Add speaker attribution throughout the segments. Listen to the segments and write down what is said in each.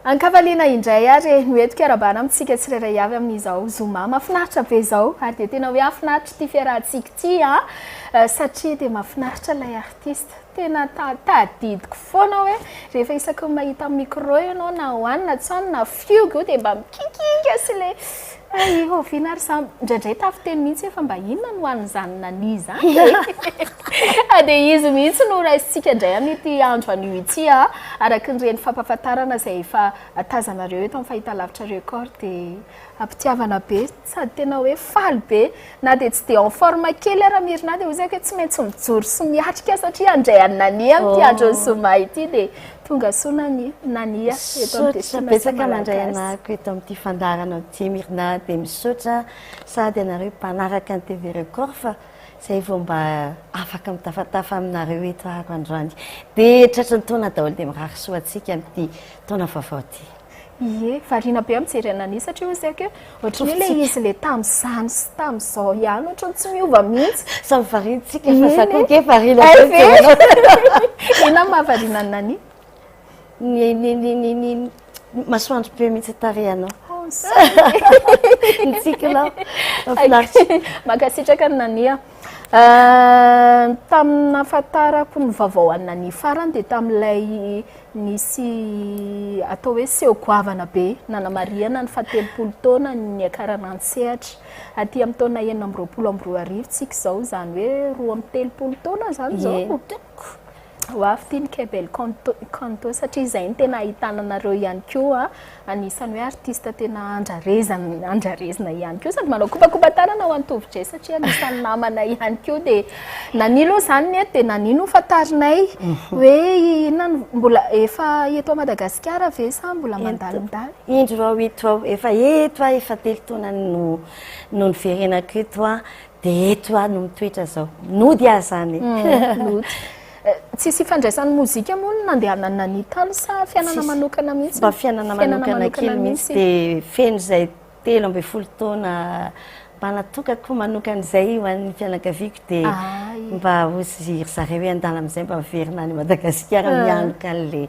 Speaker 1: Ankavaliana indray ary e, no entiko iarabana amintsika tsirairay avy amin'izao zoma mahafinaritra be izao ary dia tena hoe hahafinaritra ity fiarahantsika ity an, satria dia mahafinaritra ilay artiste, tena tadidiko foana hoe rehefa isaky ny mahita micro ianao na ho any na tsy any na fihogo io dia mba mikikinga sy ilay hay oviana ary za, indraindray tafiteny mihitsy hoe fa mba inona no hanin'izany nania izany e, dia izy mihitsy no raisintsika indray amin'ity andro anio ity an. Araka ireny fampahafantarana izay efa tazanareo eto amin'ny fahitalavitra Record dia ampitiavana be sady tena hoe faly be na dia tsy dia en forme kely ara Mirna dia hoy izy hoe tsy maintsy mijoro sy miatrika satria handray an'i Nania amin'ity andron'ny zoma ity dia tonga soa Nania Nania eto amin'ny
Speaker 2: Misaotra
Speaker 1: Destination
Speaker 2: betsaka mandray
Speaker 1: Malagasy.
Speaker 2: anahako eto amin'ity fandaharana ity Mirna dia misaotra sahady anareo mpanaraka ny TV Record fa Zay vao mba afaka mitafatafa aminareo eto ahako androany. Dia tratry ny taona daholo dia mirary soa antsika amin'ity taona vaovao ity.
Speaker 1: Ie, variana be mijery an'i Nani satria hoy zaiko hoe ohatran'ny hoe ilay izy ilay tamin'izany sy tamin'izao ihany ohatran'ny tsy miova mihitsy.
Speaker 2: Samy variana tsika fa za koa ange variana be mijery anao.
Speaker 1: Inona no mahavariana an'i Nani?
Speaker 2: Ny ny ny ny ny masoandro be mihitsy tarehanao.
Speaker 1: Oh, sorry.
Speaker 2: Ny tsikinao. Mahafinaritra.
Speaker 1: Mankasitraka an'i Nania. Euh, tamin'ny nahafantarako ny vaovao an'i Nania farany dia tamin'ilay nisy atao hoe seho goavana be nanamarihana ny fahatelopolo taona niakarana an-tsehatra. Aty amin'ny taona 2026 tsika izao, izany hoe 32 taona izany izao.
Speaker 2: Ie.
Speaker 1: Ho avy ity ny Kebel Kanto satria izay no tena ahitana anareo ihany koa, anisan'ny hoe artiste tena andrarezana andrarezina ihany koa sady manao kopakopa-tanana ho an'i Tovo Jay satria anisan'ny namana ihany koa dia Nani aloha izany ny eto dia Nani no fantarinay hoe inona no mbola efa eto Madagasikara ve sa mbola mandalondalo?
Speaker 2: Indro aho eto aho, efa eto aho, efa telo taona no no niverenako eto aho. Dia eto aho no mitoetra zao. Nody aho zany e.
Speaker 1: Nody. Tsisy ifandraisan'ny mozika moa ny nandehanan'i Nani tany sa fiainana manokana mihitsy?
Speaker 2: Mba fiainana manokana kely mihitsy. Dia feno izay 13 taona mba natokako manokana izay ho an'ny fianakaviako dia mba hozy ry zareo hoe andana amin'izay mba miverina any Madagasikara mianoka an'ilay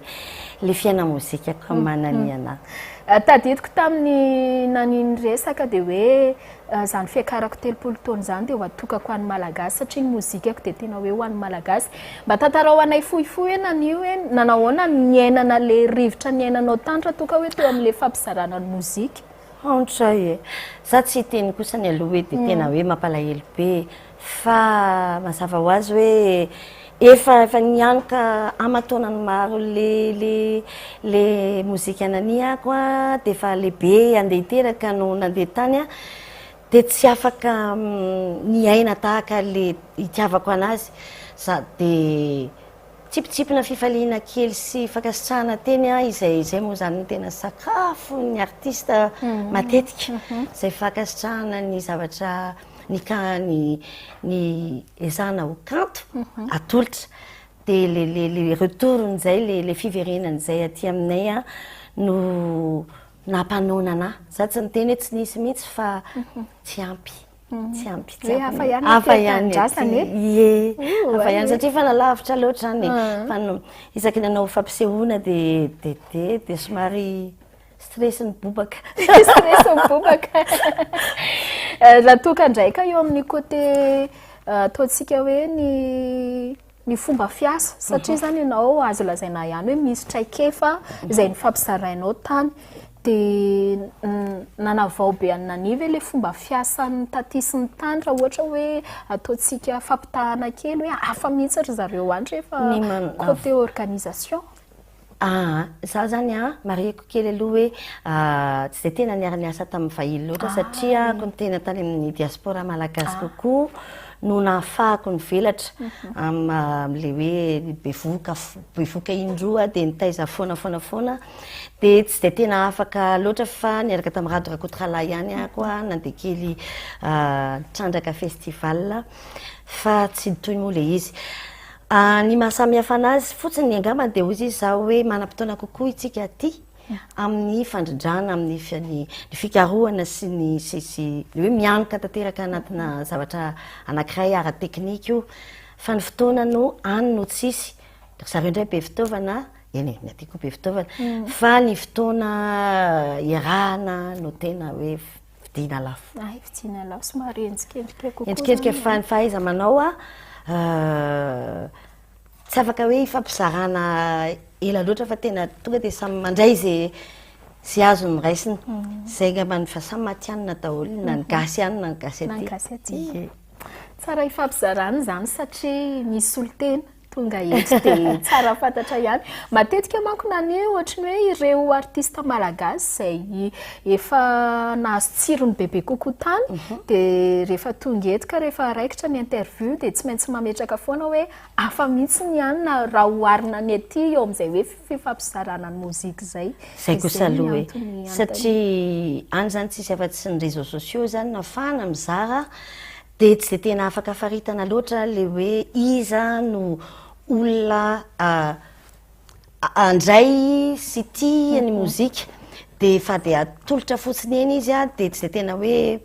Speaker 2: ilay fiaina-mozikako amin'ny maha Nani anahy.
Speaker 1: Tadidiko tamin'ny Nani niresaka dia hoe Izany fiakarako 30 taona izany dia ho atokako ho an'ny Malagasy satria ny mozikako dia tena hoe ho an'ny Malagasy. Mba tantarao anay fohifohy hoe Nani hoe nanahoana ny niainana ilay rivotra niainanao tany raha toa ka hoe teo amin'ilay fampizarana ny mozika?
Speaker 2: Haontra e! Za tsy hiteny kosa ny aloha hoe dia tena hoe mampalahelo be fa mazava ho azy hoe efa efa nianoka aman-taonany maro le le le mozika naniako a, dia efa lehibe andeha hiteraka no nandeha tany a, dia tsy afaka niaina tahaka le itiavako anazy za, dia tsipitsipina fifaliana kely sy fankasitrahana teny a, izay izay moa zany no tena sakafon'ny artista matetika, izay fankasitrahana ny zavatra ny ka ny ny ezahana ho kanto atolotra dia le le le retour-n'izay le le fiverenan'izay aty aminay a no nampanoana anah za tsy niteny hoe tsy nisy mihitsy fa tsy ampy tsy ampy tsy
Speaker 1: Hoe hafa ihany
Speaker 2: hafa
Speaker 1: aty
Speaker 2: ihany aty
Speaker 1: an-tanindrazana e.
Speaker 2: ie
Speaker 1: Ouh,
Speaker 2: hafa ihany
Speaker 1: ay.
Speaker 2: satria efa nalavitra loatra any fa no isaky ny hanao fampisehoana dia dia dia dia somary Stress ny bobaka.
Speaker 1: Stress ny bobaka. Eh, raha toa ka indray ka eo amin'ny côté eh, ataontsika hoe ny ny fomba fiasa satria mhm. zany ianao azo lazaina ihany hoe misy traikefa izay nifampizarainao tany dia nanavao be an'i Nani ve ilay fomba fiasan'ny taty sy ny tany raha ohatra hoe ataontsika fampitahana kely hoe hafa mihitsy ry zareo any rehefa côté organisation?
Speaker 2: Aa, izaho izany an, marihiko kely aloha hoe tsy dia tena niara-niasa tamin'ny vahiny loatra satria ako ny tena tany amin'ny diaspora malagasy kokoa no nahafahako nivelatra amin'ilay hoe bevohoka bevohoka indroa dia nitaiza foana foana foana dia tsy dia tena afaka loatra fa niaraka tamin'i Rado Rakotorahalahy ihany ako an, nandeha kely nitrandraka festival fa tsy nitohy moa ilay izy. Ny maha samy hafa anazy fotsiny angambany dia hoy izy izaho hoe manam-potoana kokoa itsika aty amin'ny fandrindrana, amin'ny ny fikarohana sy ny sy sy ny hoe mianoka tanteraka anatina zavatra anankiray ara-teknika io fa ny fotoana no any no tsisy, ry zareo indray be fitaovana. Eny e, ny aty koa be fitaovana. Fa ny fotoana iarahana no tena hoe vidiana lafo.
Speaker 1: Ay, vidiana lafo, somary endrikendrika kokoa.
Speaker 2: Endrikendrika fa ny fahaiza-manao a, tsy afaka hoe ifampizarana ela loatra fa tena tonga dia samy mandray izay izay azony raisina. Izay angambany fa samy matihanina daholo na ny gasy any na ny gasy aty.
Speaker 1: Na ny gasy aty. Tsara ifampizarana izany satria misy solontena. Tonga eto dia tsara fantatra ihany. Matetika manko na ny ohatry ny hoe ireo artista malagasy izay efa nahazo tsirony bebe kokoa tany mhm. dia rehefa tonga eto ka rehefa raikitra ny interview dia tsy maintsy mametraka foana hoe hafa mihitsy ny any na raha oharina ny aty eo amin'izay hoe fifampizarana ny mozika izay.
Speaker 2: Izay kosa aloha e. Satria any izany tsisy afa-tsy ny réseaux sociaux izany nafahana mizara Dia tsy dia tena afaka faritana loatra ilay hoe iza no olona handray sy tia ny mozika dia efa dia atolotra fotsiny eny izy a, dia tsy dia tena hoe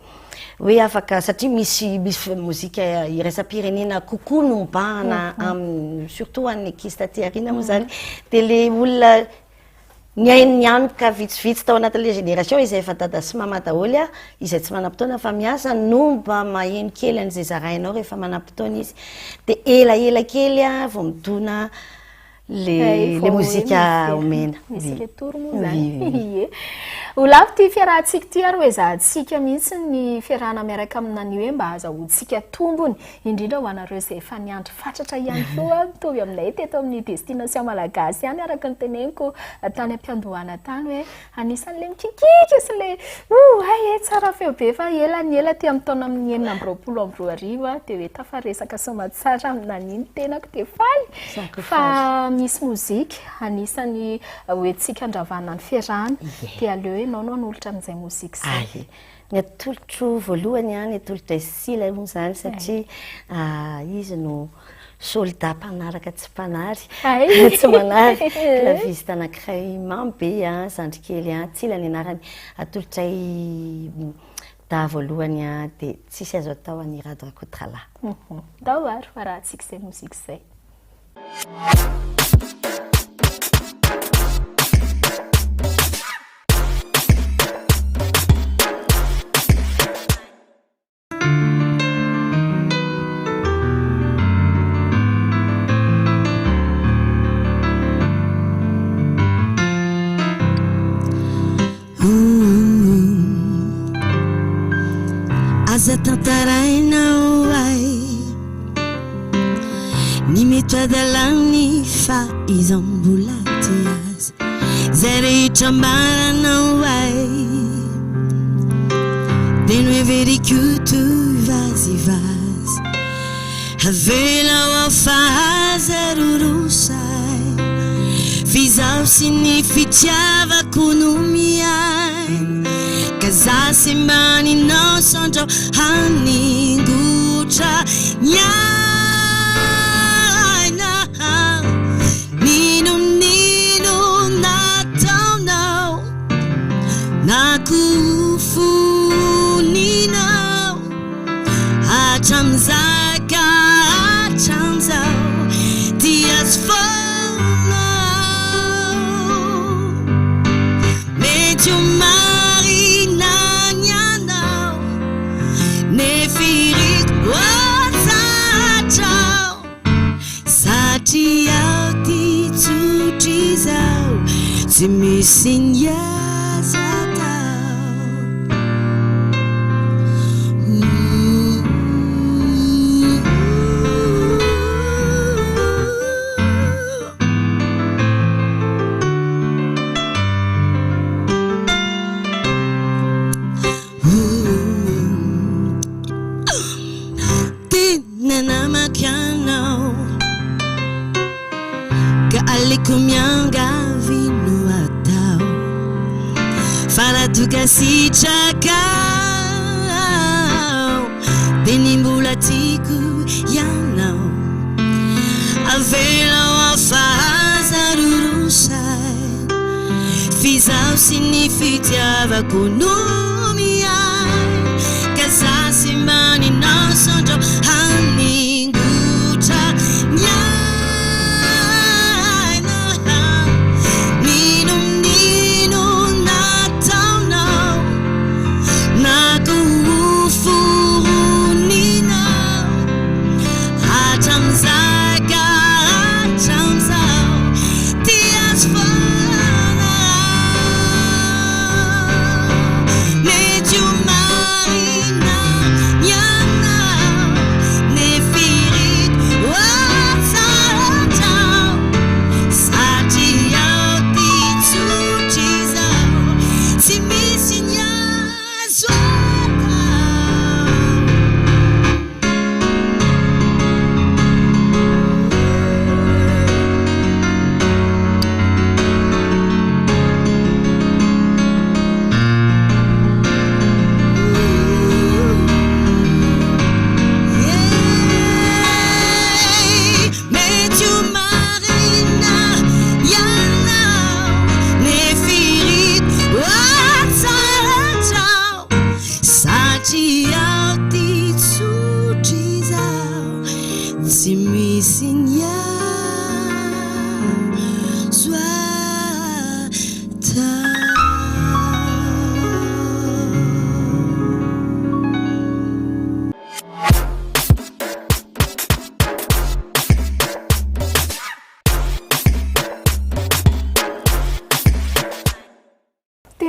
Speaker 2: hoe afaka satria misy misy mozika iraisam-pirenena kokoa no mibahana amin'ny surtout ho an'ny ankizy taty aoriana moa zany dia le olona Nihaino nianoka vitsivitsy tao anatin'ilay génération izay efa dada sy mama daholo aho, izay tsy manam-potoana fa miasa no mba maheno kely an'izay zarainao rehefa manam-potoana izy. Dia elaela kely aho vao midona le le mozika omena.
Speaker 1: Misy retour moa zany. Ie. Ho lavo ity fiarahantsika ity ary ho ezahantsika mihitsy ny fiarahana miaraka amin'i Nani hoe mba ahazahoantsika tombony Indrindra ho anareo izay efa niandry fatratra ihany koa mitovy aminay teto amin'ny Destination Malagasy ihany araka ny teneniko tany am-piandohana tany hoe anisan'ilay mikikiaka sy ilay oh hay e tsara feo be fa ela ny ela aty amin'ny taona amin'ny 2026 aho dia hoe tafaresaka soamatsara amin'ny Nani ny tenako dia faly fa misy mozika anisan'ny hoentintsika andravana ny fiarahana dia aleo ianao no hanolotra an'izay mozika izay.
Speaker 2: Ny atolotro voalohany an, ny atolotra i Sila moa izany satria izy no soldat mpanaraka tsy mpanary, tsy manary, claviste anankiray mamy be an, zandry kely an, Tsila ny anarany. Atolotray da voalohany an, dia tsisy azo atao an'i Rado Rakotoralahy.
Speaker 1: Ndao ary ho arahantsika izay mozika izay.
Speaker 3: Aza tantaraina ho ahy Ny mety hadalany fa izaho mbola tia azy Izay rehetra ambaranao ahy Dia noheveriko toy vazivazy Avelao aho fa aza rorosay F'izaho sy ny fitiavako no miaina Ka za sy maninao sandrao haningotra ny aina N'inon'ino nataonao Na koa foninao Hatramizay ka hatramizao Tia azy foana aho Mety ho marina ny anao Nefa iriko ho tsatrao Satria aho ty tsotra izao Tsy misy ny azo atao. Tena namako ianao Ka aleoko miangavy no atao Fa raha toa ka sitrakao Dia ny mbola tiako ianao Avelao aho fa aza rorosay F'izaho sy ny fitiavako no miahy Ka za sy maninao sandrao haningotra ny aina.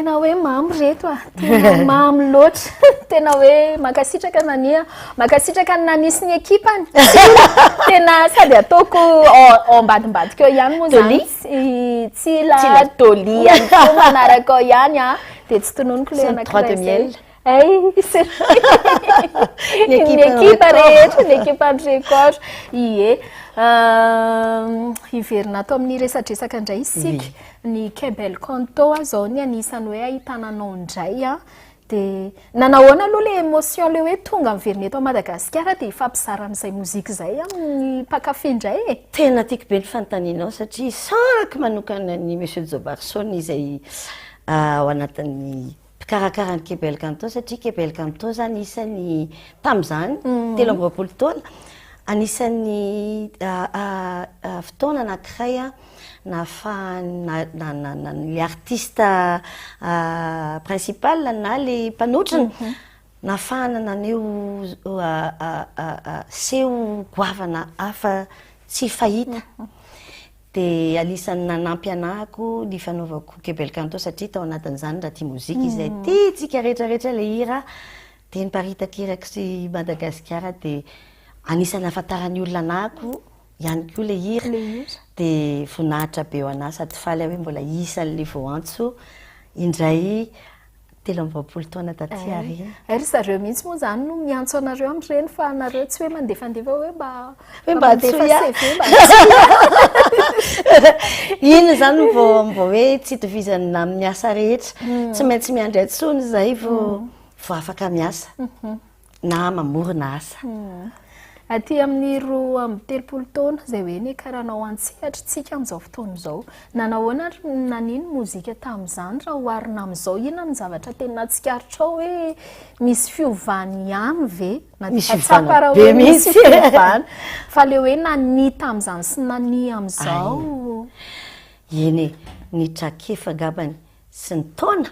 Speaker 1: Tena hoe mamy reto a, tena mamy loatra, tena hoe mankasitraka Nanie a, mankasitraka an'i Nanie sy ny ekipany, tena sady ataoko ao ambadimbadika eo ihany moa zany, Tsila, Dolly ihany koa manaraka ao ihany a, dia tsy tononiko ilay anankiray izay. Ay, ny ekipa rehetra, ny ekipan'ny Record. Ie. Hiverina ato amin'ny resadresaka indray isika. Ny Quai Bel Canto izao ny anisan'ny hoe ahitana anao indray. Dia nanahoana aloha ilay émotion ilay hoe tonga miverina eto Madagasikara dia hifampizara an'izay mozika izay amin'ny mpankafy indray e?
Speaker 2: Tena tiako be ny fanontanianao satria isaorako manokana an'i Monsieur Jobarson izay ao anatin'ny mpikarakara ny Quai Bel Canto satria Quai Bel Canto zany isan'ny tamin'izany 23 taona anisan'ny fotoana anankiray a nahafahana na le artiste principal na le mpanotrona nahafahana naneho seho goavana hafa tsy fahita. Dia anisan'ny nanampy anahako ny fanaovako Quai Bel Canto satria tao anatin'izany Raha Mozika izay tiantsika rehetrarehetra ilay hira dia niparitaka erak'i Madagasikara dia anisan'ny nahafantaran'ny olona anahako ihany koa ilay hira dia voninahitra be ho anahy sady faly aho hoe mbola isan'ilay voantso indray 23 taona taty aoriana.
Speaker 1: Hay ry zareo mihitsy moa izany no miantso anareo amin'ireny fa nareo tsy hoe mandefandefa hoe mba
Speaker 2: hoe mba
Speaker 1: mandefa
Speaker 2: antsoy ahy.
Speaker 1: CV mba antsoy ahy.
Speaker 2: Iny izany no vao vao hoe tsy itovizana amin'ny asa rehetra. Tsy maintsy miandry antsony izay vao vao afaka miasa. Na mamorona asa.
Speaker 1: Aty amin'ny 32 taona, izay hoe niakaranao an-tsehatra tsika amin'izao fotoana izao. Nanahoana ary nania ny mozika tamin'izany raha oharina amin'izao? Inona no zavatra tena tsikaritrao hoe misy fiovany ihany ve? Na dia
Speaker 2: Misy
Speaker 1: efa tsapa
Speaker 2: fiovana
Speaker 1: raha
Speaker 2: be
Speaker 1: hoe misy
Speaker 2: mihitsy.
Speaker 1: fiovana. Fa ilay hoe nania tamin'izany sy nania amin'izao.
Speaker 2: Eny e, ny traikefa angambany sy ny taona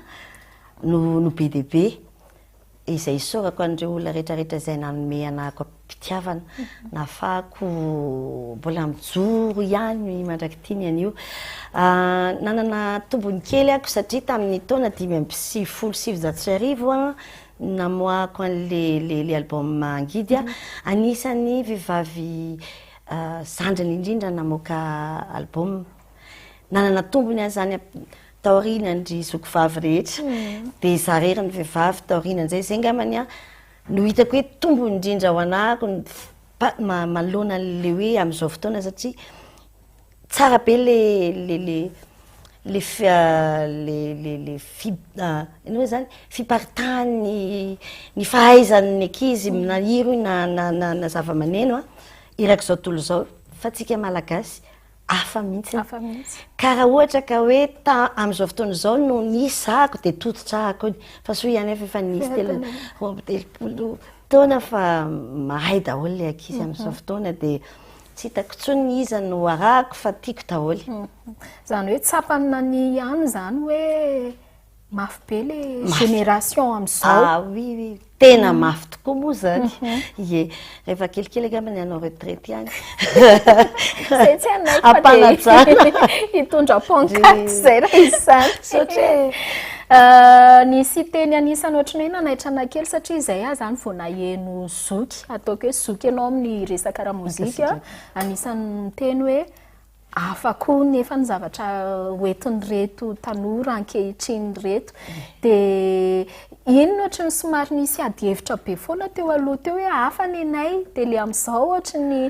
Speaker 2: no no be dia be. Izay isaorako an'ireo olona rehetra rehetra izay nanome anahako am-pitiavana, nahafahako mbola mijoro ihany mandrak'ity ny anio. Nanana tombony kely aho satria tamin'ny taona 1995 aho namoahako an'le le le album Angidy aho. Anisan'ny vehivavy zandriny indrindra namoaka album. Nanana tombony aho izany taorianan-dry zoky vavy rehetra dia za rery ny vehivavy taorianan'izay, zay angambany an no hitako hoe tombony indrindra ho anahako ny manoloana an'le hoe amin'izao fotoana satria tsara be le le le le le le le fi- ino moa zany fiparitahan'ny ny fahaizan'ny ankizy na hira io na na na na zava-maneno an erak'izao tontolo izao fa tsika malagasy Hafa mihitsy.
Speaker 1: Hafa mihitsy.
Speaker 2: Ka raha ohatra ka hoe ta amin'izao fotoana izao no nisy ahako dia tototra ahako iny. Fa soa ihany aho fa efa nisy telo 32 taona fa mahay daholo ilay ankizy amin'izao fotoana dia tsy hitako intsony iza no arahako fa tiako daholo.
Speaker 1: Izany hoe tsapan'i Nanie ihany izany hoe Mafy be le génération amizao.
Speaker 2: Ah oui oui, tena mafy tokoa moa zany. Ie, rehefa kelikely angamba ny hanao retraite ihany.
Speaker 1: Zay tsy hanaiky fa dia hitondra pancarte zay raha izy zany.
Speaker 2: Satria
Speaker 1: Nisy teny anisan'ny ohatran'ny hoe nanaitra anah kely satria izay aho zany vao naheno zoky, ataoko hoe zoky ianao amin'ny resaka ara-mozika, anisan'ny niteny hoe Hafa koa nefa ny zavatra hoentin'ireto tanora ankehitriny ireto. Dia iny no ohatran'ny somary nisy adihevitra be foana teo aloha teo hoe hafa ny anay, dia ilay amin'izao ohatran'ny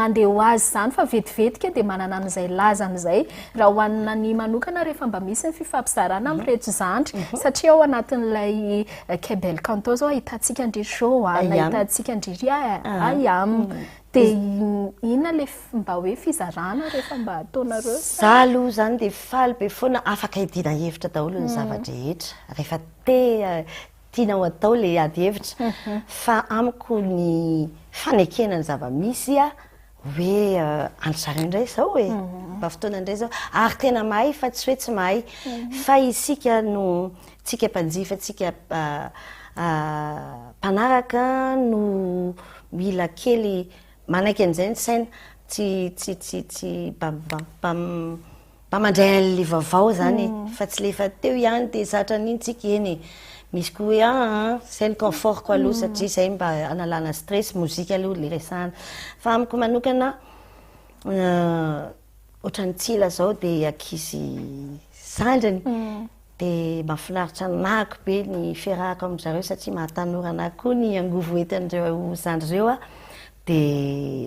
Speaker 1: mandeha ho azy izany fa vetivetika dia manana an'izay lazany izay. Raha ho an'i Nanie manokana rehefa mba misy ny fifampizarana amin'ireto zandry, satria ao anatin'ilay Quai Bel Canto izao ahitantsika an-dry Johanna, ahitantsika an-dry Ayam. Dia inona ilay mba hoe fizarana rehefa mba ataonareo sa?
Speaker 2: Za aloha zany dia faly be foana afaka hiadiana hevitra daholo ny zava-drehetra rehefa te tianao atao le ady hevitra fa amiko ny fanekena ny zava-misy hoe andry zareo indray izao e, mba fotoana indray izao ary tena mahay fa tsy hoe tsy mahay fa isika no tsika mpanjifa tsika mpanaraka no mila kely manaiky an'izay ny saina, tsy tsy tsy tsy mba mba mba. Mba mandray an'le vaovao zany e, fa tsy le efa teo ihany de zatra an'iny tsika, eny e, misy koa hoe aa zay ny confort ko aloha satria zay mba analana stress, mozika aloha le resahana, fa amiko manokana ohatran'ny Tsila zao de ankizy zandriny de mahafinaritra anahako be ny fiarahako amin-dry zareo satria mahatanora anahy koa ny angovo entin'ireo zandry ireo aho, de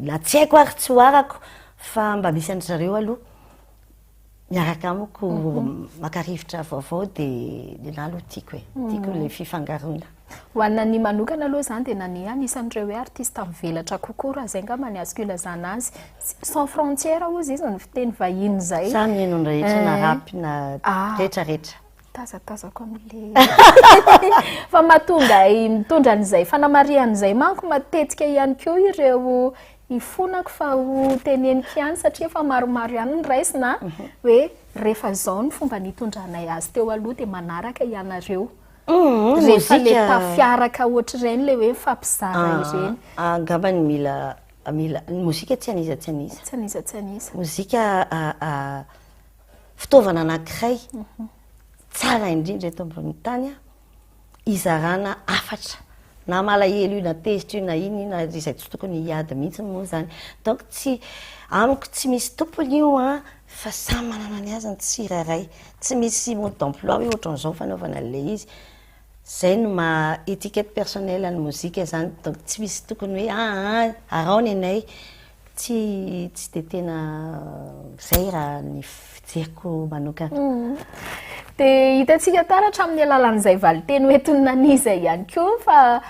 Speaker 2: na tsy haiko ary tsy ho arako Fa mba misy an-dry zareo aloha miaraka amiko maka rivotra vaovao dia ny anahy aloha tiako e, tiako ilay fifangaroana.
Speaker 1: Ho an'i Nanie manokana aloha izany dia Nanie anisan'ireo hoe artiste mivelatra kokoa raha izay angamba ny azoko ilazana azy. Sans frontière hozy izy ny fiteny vahiny izay.
Speaker 2: Za mihaino ny rehetra na rap na rehetra rehetra.
Speaker 1: Tazatazako amin'le fa mahatonga ahy mitondra an'izay fanamarihana izay manko matetika ihany koa ireo ifonako fa ho teneniko ihany satria efa maromaro ihany ny raisina hoe rehefa izao ny fomba nitondranay azy teo aloha dia manaraka ianareo. Rehefa le tafiaraka ohatr'ireny le hoe mifampizara ireny.
Speaker 2: Angamba ny mila mila ny mozika tsy an'iza tsy an'iza.
Speaker 1: Tsy an'iza tsy an'iza.
Speaker 2: Mozika Fitaovana anankiray tsara indrindra eto ambonin'ny tany hizarana hafatra na malahelo io na tezitra io na inona io na izay tsy tokony hiady mihitsy moa izany. Donc tsy amiko tsy misy tompony io an, fa samy manana ny azy ny tsirairay. Tsy misy mode d'emploi hoe ohatran'izao fanaovana an'ilay izy. Zay no maha étiquette personnelle ny mozika zany, donc tsy misy tokony hoe aa araho ny anay, tsy tsy de tena zay raha ny fijeriko manokana.
Speaker 1: Dia hitantsika taratra amin'ny alalan'izay valinteny hoentin'i Nanie izay ihany koa fa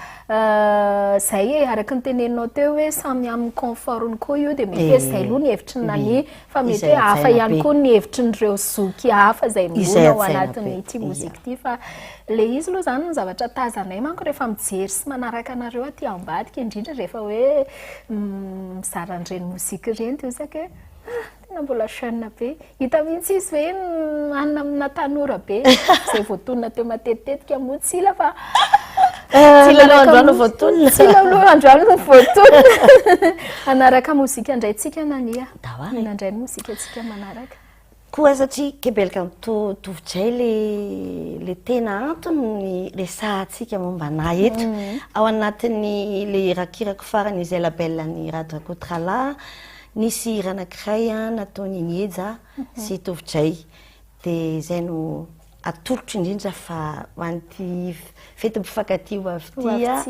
Speaker 1: izay e, araka ny teneninao teo hoe samy amin'ny confort-ny koa io dia mety hoe izay aloha ny hevitry ny Nanie fa mety hoe hafa ihany koa ny hevitrin'ireo zoky hafa izay mbola ao anatin'ity mozika ity fa le izy aloha izany ny zavatra tazanay manko rehefa mijery sy manaraka anareo aty ambadika indrindra rehefa hoe mizara an'ireny mozika ireny dia ohatran'ny hoe ah tena mbola jeune be hita mihitsy izy hoe manana amina tanora be izay voatonona teo matetitetika moa tsy ila fa
Speaker 2: Tsila aloha androany no voatonona.
Speaker 1: Tsila aloha androany no voatonona. Hanaraka mozika indray tsika Nanie. Inona indray ny mozika tsika manaraka?
Speaker 2: Koa satria kebelka mitovy le le tena antony resahantsika momba anah eto. Ao anatin'ny le irakirako farany izay label an'i Rado Rakotorahalahy, nisy hira anankiray nataon'i Nyeja sy Tovojay. Dia izay no Atolotro indrindra fa ho an'ity fetin'ny mpifankatia ho avy ity a,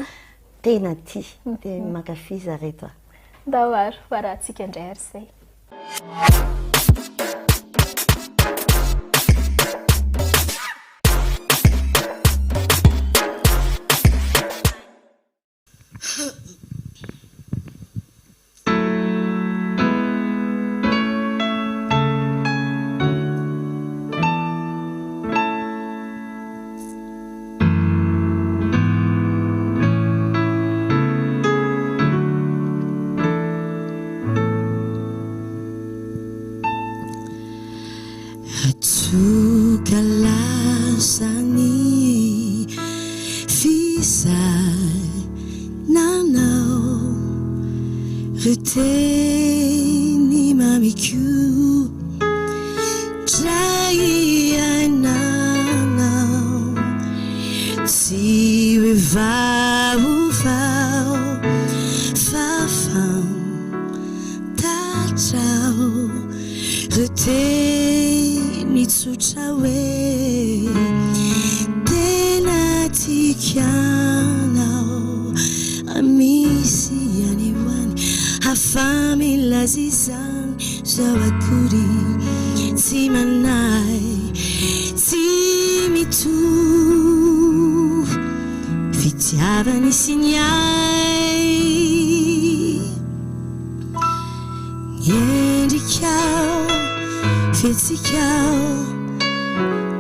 Speaker 2: tena tia, dia mankafy izareto a.
Speaker 1: Ndao ary ho arahantsika indray ary izay.
Speaker 3: Atsoka lasa ny fisainanao Ireo teny mamiko Dray iainanao Tsy hoe vaovao Fa fantatrao Ireo teny tsotra hoe tena tiako ianao Misy any ho any hafa milaza izany Zaho akory tsy manahy tsy mitovy Fitiavana sy ny ahy Ny endrikao, fihetsikao,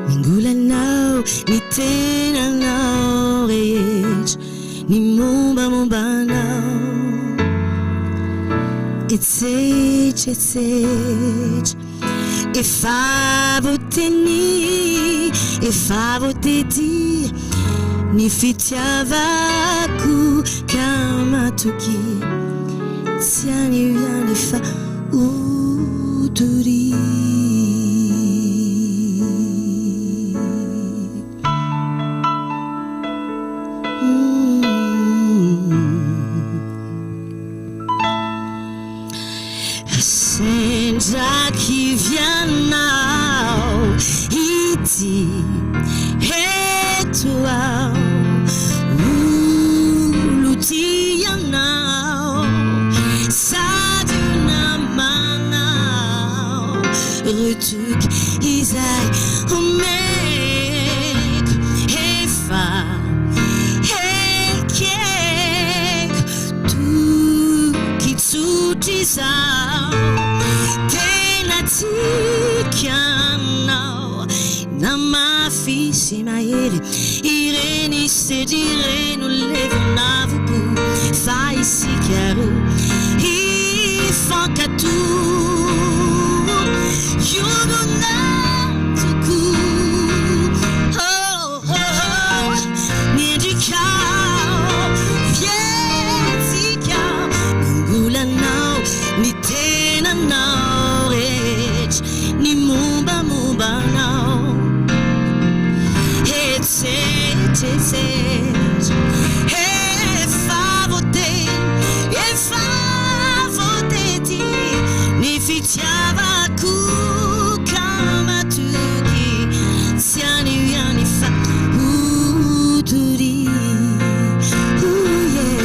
Speaker 3: ny angolanao, ny tenanao rehetra, ny mombamomba anao, etsetra etsetra. Efa voateny, efa voatety ny fitiavako ka matoky tsy anio ihany fa ho doria. Tsy eto aho Olo-tia anao Sady ho namanao Ireo toky izay omeko Efa ekeko Toky tsotra izao Tena tiako ianao Na mafy sy mahery Ireny sedra ireny ho levona avokoa Fa isika roa hifankato Hiombona tokoa Oh oh oh Ny endrikao Fihetsikao Ny angolanao Ny tenanao rehetra Ny mombamomba anao Etsetra etsetra Efa voateny Efa voatety Ny fitiavako Ka matoky Tsy anio ihany fa ho doria Oh yeah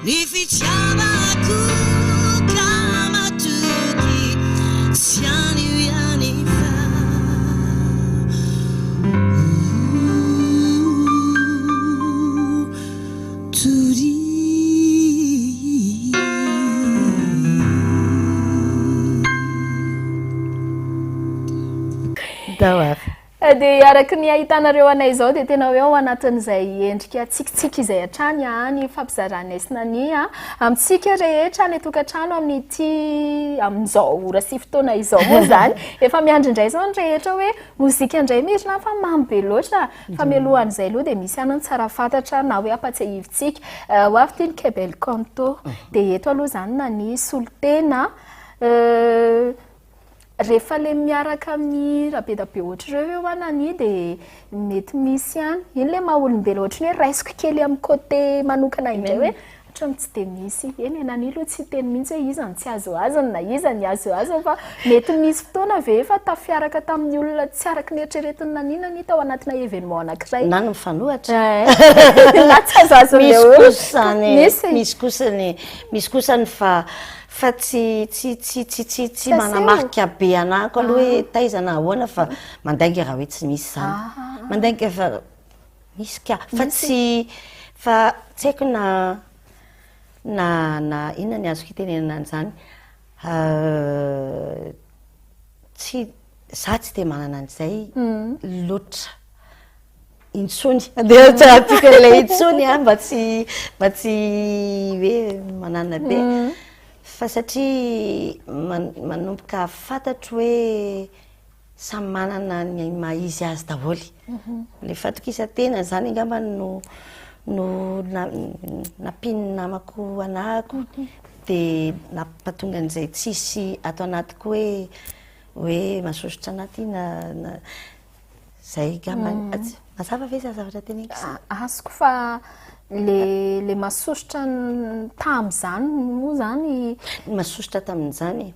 Speaker 3: Ny fitiavako ka matoky tsy anio ihany fa ho doria.
Speaker 2: Ndao ary.
Speaker 1: Dia araka ny ahitanareo anay izao dia tena hoe ao anatin'izay endrika tsikitsiky izay hatrany ny fampizaranay sy Nania amintsika rehetra any an-tokantrano amin'ity amin'izao ora sy fotoana izao moa izany. Efa miandry indray izao ny rehetra hoe mozika indray Mirina fa mamy be loatra. Fa mialohan'izay aloha dia misy ihany ny tsara fantatra na hoe ampatsiahivintsika. Ho avy ity ny Kebel Kanto. Dia eto aloha izany Nania solontena. Rehefa le miaraka mihira be da be ohatr'ireo eo an Nani dia mety misy ihany. Iny le maha olombelona ohatry ny hoe raisiko kely amin'ny côté manokana indray hoe ohatran'ny tsy dia misy. Eny e, Nani aloha tsy hiteny mihitsy hoe iza no tsy azoazony na iza ny azoazony fa mety misy fotoana ve efa tafiaraka tamin'ny olona tsy araka ny eritreretin'i Nani Nani tao anatina événement anankiray.
Speaker 2: Na ny mifanohitra.
Speaker 1: Na tsy azoazony
Speaker 2: Misy kosa ny, misy kosa ny, misy kosa ny fa Fa tsy tsy tsy tsy tsy tsy manamarika be anah ko aloha hoe taiza na ahoana fa mandainga raha hoe tsy misy zany. Mandainga fa misy ka. Fa tsy fa tsy haiko na na na inona ny azoko itenenana an'izany. Tsy za tsy de manana an'izay loatra. intsony, andeha tsy hahatika an'ilay intsony an, mba tsy mba tsy hoe mananona be, fa satria manomboka fantatro hoe samy manana ny maha izy azy daholo, ilay fahatokisan-tena zany angamba no no nampian'ny namako anahako de nampatonga an'izay tsisy ato anatiko hoe hoe masosotra anaty na na Zay angamba. Mazava ve izany zavatra teneniko izany?
Speaker 1: Azoko fa le le masosotra tamin'izany moa zany.
Speaker 2: Ny masosotra tamin'izany?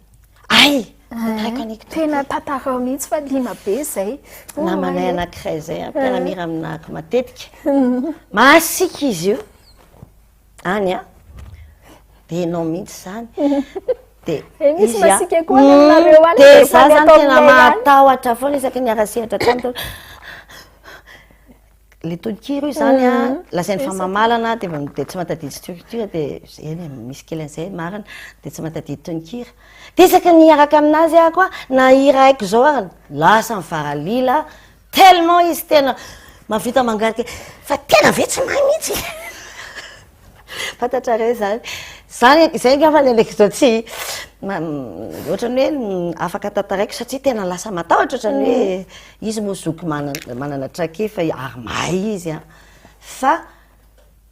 Speaker 2: Ay! Tantaraiko anekdote.
Speaker 1: Tena tantarao mihitsy fa liana be izay.
Speaker 2: Namanay anankiray izay, mpiara-mihira aminahako matetika. Masiaka izy io. Any an! Dia ianao mihitsy izany. Dia
Speaker 1: eh, misy masiaka koa any aminareo any.
Speaker 2: Dia za zany tena mahatahotra foana isaky ny niara-sehatra taminy. Le tononkira io zany a, lazainy fa mamalana de de tsy mahatadidy structure de eny e, misy kely an'izay marina, de tsy mahatadidy tononkira. De isaky ny hiaraka aminazy aho koa na hira haiko zao ary lasa mivaralila tellement izy tena mahavita mangarika fa tena ve tsy mahay mihitsy. Fantatrareo zany, zany zay angamba ny anecdote tsy ohatran'ny hoe afaka tantaraiko satria tena lasa matahotra ohatran'ny hoe izy moa zoky manana manana traikefa ary mahay izy an, fa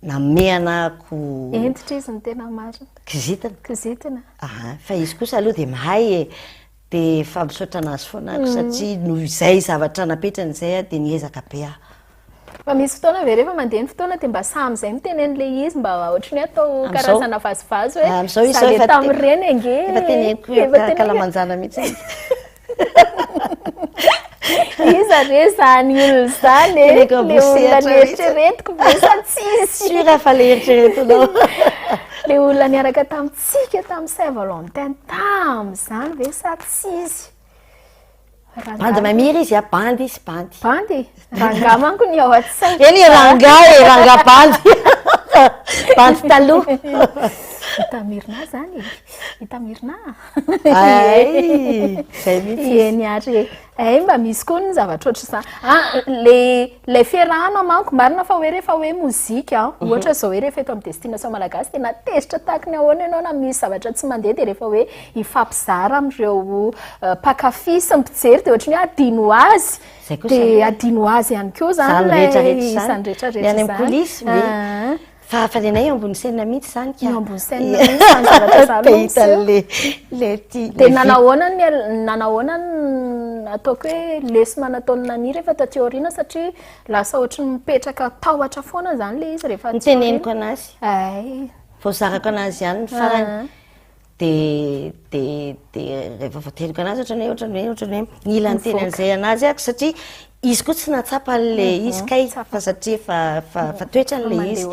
Speaker 2: namehanako
Speaker 1: Hentitra izy ny tena marina.
Speaker 2: Kizitina.
Speaker 1: Kizitina.
Speaker 2: Aha, fa izy kosa aloha de mahay e, de efa misaotra anazy foana ako satria noho izay zavatra napetrany izay aho de niezaka be aho.
Speaker 1: Fa misy fotoana ve rehefa mandeha ny fotoana dia mba samy izay miteny an'ilay izy mba ohatry ny hoe atao karazana vazivazy hoe
Speaker 2: Amin'izao izy
Speaker 1: za
Speaker 2: efa
Speaker 1: dia tamin'ireny ange
Speaker 2: efa teneniko
Speaker 1: efa teneniko.
Speaker 2: ankalamanjana mihitsy izy.
Speaker 1: Iza re izany olona izany e?
Speaker 2: Teneniko
Speaker 1: Le olona
Speaker 2: ambosehatra mihitsy.
Speaker 1: nieritreretiko ve sa tsy izy?
Speaker 2: Sûr fa le eritreretinao.
Speaker 1: Le olona niaraka tamintsika tamin'ny Saint Valentin tamin'izany ve sa tsy izy?
Speaker 2: Bandy mamira izy a, bandy izy, bandy.
Speaker 1: Bandy? Rangahy manko ny ao an-tsaiko.
Speaker 2: Eny rangahy e, rangahy bandy. Bandy taloha.
Speaker 1: Hitamirina zany e. Hitamirina.
Speaker 2: Ay, zay mihitsy.
Speaker 1: Eny ary e. Ay, mba misy koa ny zavatra ohatr'izany. Ah, le le fiarahana manko, marina fa hoe rehefa hoe mozika, ohatra zao hoe rehefa eto amin'ny Destination Malagasy tena tezitra tahaky ny ahoana ianao na misy zavatra tsy mandeha dia rehefa hoe hifampizara amin'ireo mpankafy sy ny mpijery dia ohatran'ny hoe adino azy
Speaker 2: Zay kosa
Speaker 1: dia adino azy ihany koa zany
Speaker 2: Zany
Speaker 1: ilay
Speaker 2: rehetrarehetra izany.
Speaker 1: izany rehetrarehetra
Speaker 2: Ny any amin'ny
Speaker 1: izany.
Speaker 2: coulisses, oui.
Speaker 1: Ah.
Speaker 2: Fa fa ny anay eo ambony scène mihitsy izany ka.
Speaker 1: Eo ambony scène mihitsy izany zavatra izany
Speaker 2: Te
Speaker 1: no
Speaker 2: hita
Speaker 1: miseho.
Speaker 2: le le ty
Speaker 1: Dia
Speaker 2: le vy.
Speaker 1: nanahoana ny nanahoana ny ataoko hoe lesona nataon'i Nani rehefa taty aoriana satria lasa ohatry ny mipetraka tahotra foana izany ilay izy rehefa aty aoriana.
Speaker 2: Niteneniko anazy.
Speaker 1: Ay.
Speaker 2: Voazarako anazy ihany ny farany.
Speaker 1: Ah.
Speaker 2: De de de rehefa voateriko anazy ohatran'ny hoe ohatran'ny hoe ohatran'ny hoe nila niteny an'izay anazy ako satria izy koa tsy nahatsapa an'le izy kay fa satria efa fa fa toetrany le izy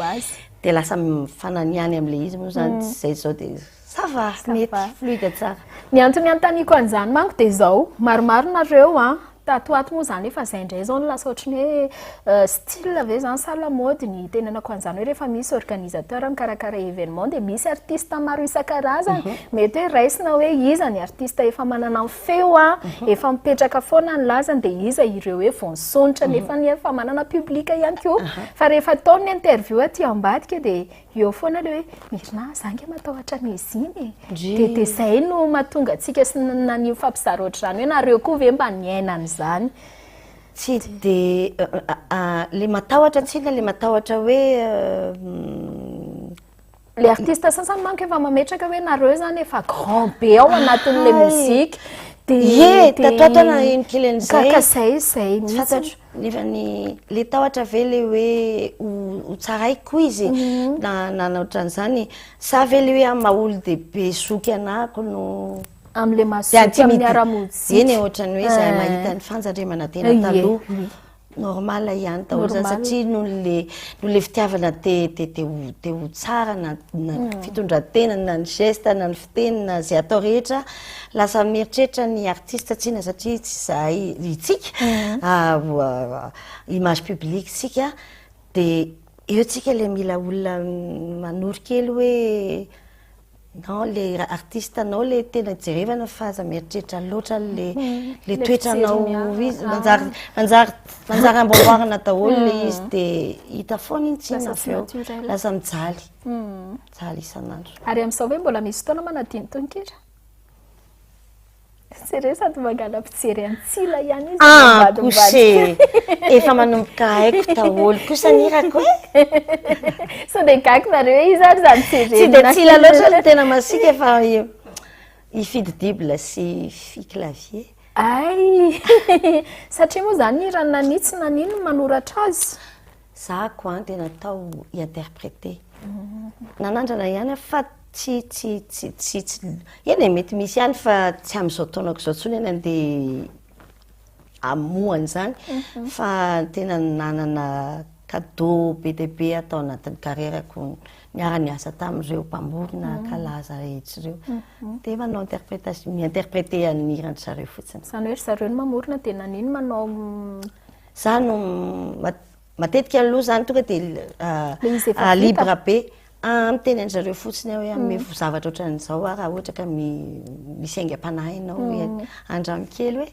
Speaker 2: de lasa mifananiany am'le izy moa zany tsy zay zao de ça va mety fluide tsara.
Speaker 1: Ny antony anontaniako an'izany manko dia izao, maromaro nareo an, Tato ho ato moa izany efa izay indray izao no lasa ohatry ny hoe style ve izany sa lamaody ny hitenenako an'izany hoe rehefa misy organisateur mikarakara événement dia misy artiste maro isan-karazany. Mety hoe raisina hoe iza ny artiste efa manana ny feo an, efa mipetraka foana ny lazany dia iza ireo hoe vao nisondrotra nefa efa manana public ihany koa. Fa rehefa atao ny interview aty ambadika dia Eo foana le hoe Mirna, za nge matahotra an'izy iny e. Dia dia zay no mahatonga antsika sy nania mifampizara ohatr'izany hoe nareo koa ve mba niaina an'izany?
Speaker 2: Tsy dia le matahotra tsinona le matahotra hoe
Speaker 1: Le artiste sasany manko efa mametraka hoe nareo zany efa grand be ao anatin'le mozika.
Speaker 2: Dia Ie, tato ato aho naheno kely an'izay.
Speaker 1: Ka ka zay zay
Speaker 2: Tsy
Speaker 1: mihitsy.
Speaker 2: fantatro. Nefa ny le tahotra ve le hoe ho tsaraiko izy na na na ohatran'izany sa ve le hoe amin'ny maha olon-dehibe zoky anahako no
Speaker 1: Amin'le
Speaker 2: de
Speaker 1: mazoky amin'ny
Speaker 2: intimide
Speaker 1: ara-mozika.
Speaker 2: Eny e, ohatran'ny hoe zahay mahita ny Fanja Andriamanantena taloha. Normal ihany daholo zany satria noho le noho le fitiavana te te te ho te ho tsara na na fitondran-tena na ny geste na ny fiteny na zay atao rehetra lasa mieritreritra ny artiste tsina satria tsy zahay itsika image publique tsika de eo tsika le mila olona manoro kely hoe Non le artiste nao le tena jerevana fa aza mieritreritra loatra le le toetranao izy manjary manjary manjary amboamboarina daholo le izy de hita foana iny tsinona avy eo lasa mijaly mijaly isan'andro.
Speaker 1: Ary amin'izao ve mbola misy fotoana manadino tononkira? Jereo sady mangala mpijery an'i Tsila ihany izy
Speaker 2: Ah kosa e! Efa manomboka haiko daholo kosa ny hirako e!
Speaker 1: Sao dia gaga nareo hoe iza ary izany jerena.
Speaker 2: Tsy dia Tsila loatra no tena masiaka fa i Fidy Dible sy Fy Clavier.
Speaker 1: Hay! Satria moa izany ny hiran'i Nani tsy Nani no manoratra azy.
Speaker 2: Za ko an dia natao hi-interpreter. Nanandrana ihany aho fa tsy tsy tsy tsy tsy eny e mety misy ihany fa tsy amin'izao taonako izao intsony eny andeha hamoha an'izany fa tena nanana cadeau be dia be aho tao anatin'ny carrière-ko niara-niasa tamin'ireo mpamorona kalaza rehetra ireo. Dia manao interprétation, mi-interpreter an'ny hiran-dry zareo fotsiny.
Speaker 1: Izany hoe ry zareo no mamorona dia nanino manao
Speaker 2: Za no. Matetika aloha zany tonga de libre be. Miteny an-dry zareo fotsiny aho hoe amevo zavatra ohatran'izao aho raha ohatra ka misy aingam-panahy ianao hoe andramo kely hoe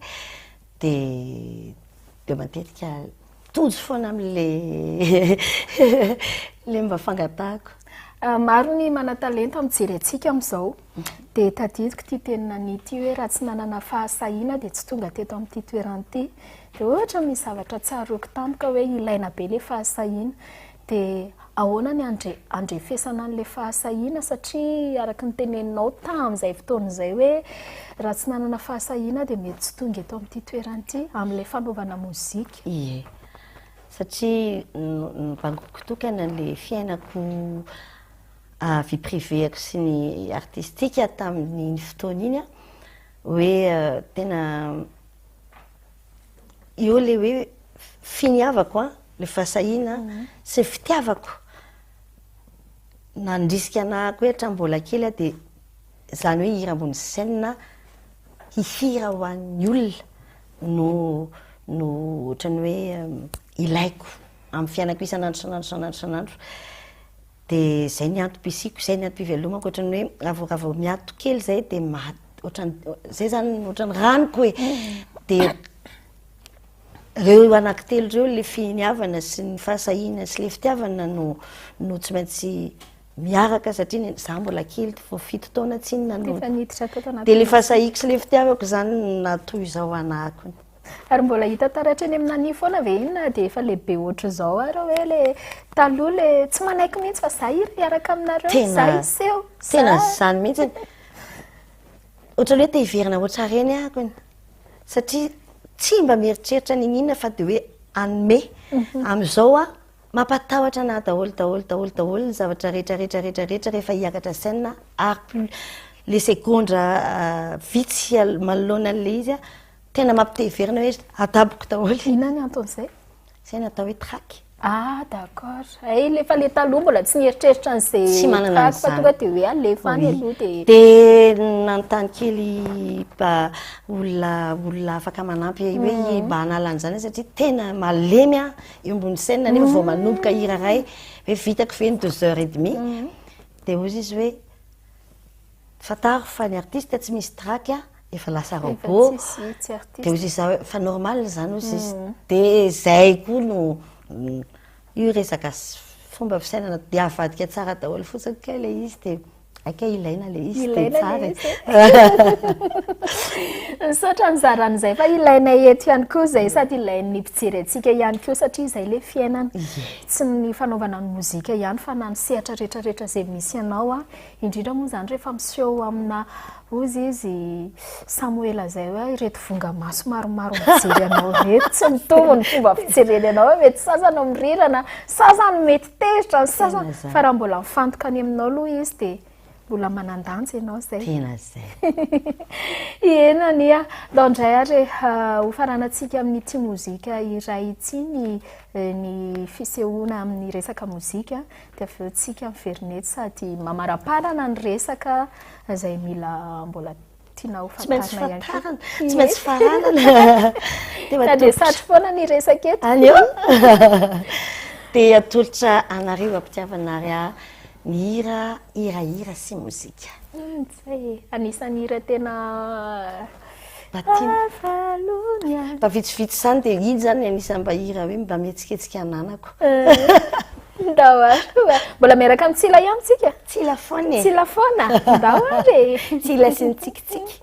Speaker 2: de de matetika tojo foana amin'le le mba fangatahako.
Speaker 1: Maro ny manan-talenta mijery antsika amin'izao. Dia tadidiko ity tenin'i Nanie ity hoe raha tsy nanana fahasahiana dia tsy tonga teto amin'ity toerana ity. Dia ohatra misy zavatra tsaroako tampoka hoe ilaina be ilay fahasahiana. Dia ahoana ny handre handrefesana an'ilay fahasahiana satria araka ny teneninao tamin'izay fotoana izay hoe raha tsy nanana fahasahiana dia mety tsy tonga eto amin'ity toerana ity amin'ilay fanaovana mozika.
Speaker 2: Ie. Satria nobangoko tokana ilay fiainako vie privée-ko sy ny artistique tamin'iny fotoana iny aho hoe tena eo le hoe finiavako an, le fahasahiana sy ny fitiavako nandrisika anah koa hoe hatramin'ny mbola kely aho dia izany hoe hihira ambony scène hihira ho an'ny olona no no ohatran'ny hoe ilaiko amin'ny fiainako isan'andro isan'andro isan'andro isan'andro. Dia izay ny antom-pisiako, izay ny antom-pivelomako, ohatran'ny hoe raha vao raha vao miato kely izay dia maty, ohatran'ny izay izany ohatran'ny ranoko e. Dia ireo anankitelo ireo ilay finiavana sy ny fahasahiana sy ilay fitiavana no no tsy maintsy miaraka satria ny za mbola kely vao 7 taona tsinona no
Speaker 1: Efa niditra tato anaty
Speaker 2: dia ilay fahasahiako sy ilay fitiavako izany no nahatoy izao anahako.
Speaker 1: Ary mbola hita taratra eny amin'ny Nani foana ve iny na dia efa lehibe ohatr'izao ary hoe le taloha le tsy manaiky mihitsy fa za hira hiaraka aminareo, za hiseho,
Speaker 2: za. Tena izany mihitsy. Ohatran'ny hoe te hiverina ohatr'ireny aho kony. Satria tsy mba mieritreritra n'inon'inona fa dia hoe hanome. Amin'izao aho mampatahotra anah daholo daholo daholo daholo ny zavatra rehetra rehetra rehetra rehetra rehefa hiakatra scène ary plus le segondra vitsy manoloana an'ilay izy Tena mampite hiverina hoe adaboko daholo.
Speaker 1: Inona ny anton'izay?
Speaker 2: Izay no atao hoe trac.
Speaker 1: Ah d'accord. Hay le fa le taloha mbola tsy nieritreritra an'izay
Speaker 2: Tsy manana
Speaker 1: trac fa
Speaker 2: an'izany.
Speaker 1: tonga dia hoe alefa any aloha dia.
Speaker 2: Dia nanontany kely mba olona olona afaka manampy hoe mba hanala an'izany satria tena malemy aho eo ambony scène nefa vao manomboka hira iray hoe vitako ve ny deux heures et demie. Dia hoy izy hoe fantaro fa ny artiste tsy misy trac efa lasa robot de hozy izy za hoe fa normal zany hozy izy de zay koa no io resaka fomba fisainana de avadika tsara daholo fotsiny kay le izy de aika ilaina le izy de tsara e.
Speaker 1: Misaotra nizara an'izay fa ilainay eto ihany koa izay sady ilain'ny mpijery antsika ihany koa satria izay le fiainana. Tsy ny fanaovana ny mozika ihany fa na ny sehatra rehetrarehetra izay misy anao a. Indrindra moa izany rehefa miseho amina, hozy izy Samoela izay hoe ireto vonga-maso maromaro mijery anao ireto, tsy mitovy ny fomba fijereny anao hoe mety sasany mirirana, sasany mety tezitra, ny sasany, fa raha mbola mifantoka any aminao aloha izy dia mbola manan-danja ianao izay.
Speaker 2: Tena izay.
Speaker 1: Eny anie. Ndao indray ary e, hofaranantsika amin'ity mozika iray ity ny ny fisehoana amin'ny resaka mozika. Dia avy eo tsika miverina eto sady mamaraparana ny resaka izay mila mbola tiana ho fantarina ihany koa.
Speaker 2: Tsy maintsy faranana.
Speaker 1: Dia dia satry foana ny resaka eto.
Speaker 2: Aleo. Dia atolotra anareo am-pitiavana ary aho ny hira hirahira sy mozika.
Speaker 1: Zay e. Anisan'ny hira tena
Speaker 2: Mba tiana. Mba vitsivitsy izany dia iny izany ny anisan'ny mba hira hoe mba mihetsiketsika ananako.
Speaker 1: Ndao ary. Mbola miaraka amin'i Tsila ihany tsika?
Speaker 2: Tsila foana e.
Speaker 1: Tsila foana. Ndao ary e.
Speaker 2: Tsila sy ny tsikitsiky.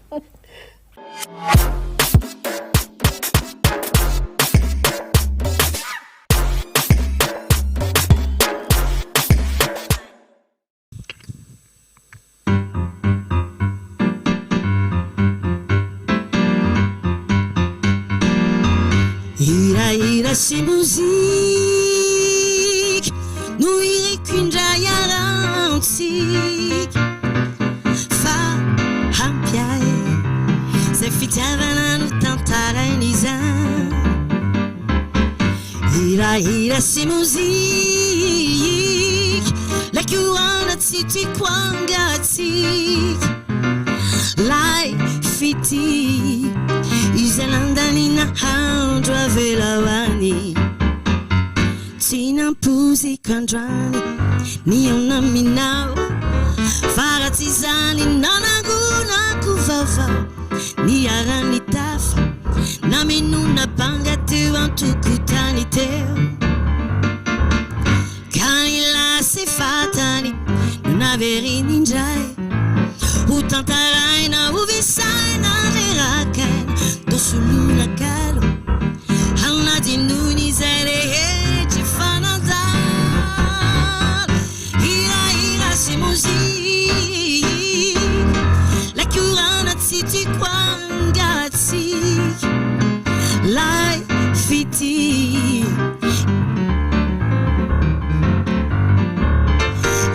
Speaker 3: Hirahira sy mozika no iriko indray arantsika fa ampy ahy izay fitiavana no tantaraina izany. Hirahira sy mozika, lay korana tsy tiako hangatsiaka, lay fitia izay nandaniana andro avelao any. nampoiziko androany nihaona aminao fa raha tsy izany nanangonako vaovao niara-nitafa namenoana banga teo an-tokotany teo ka ny lasa efa tany no naveriny indray ho tantaraina ho visaina rerakaina toa soloina kalo hanadinoina izay rehetra efa nandalo hirahira sy mozika lakorana tsy tiako hangatsiaka lay fitia.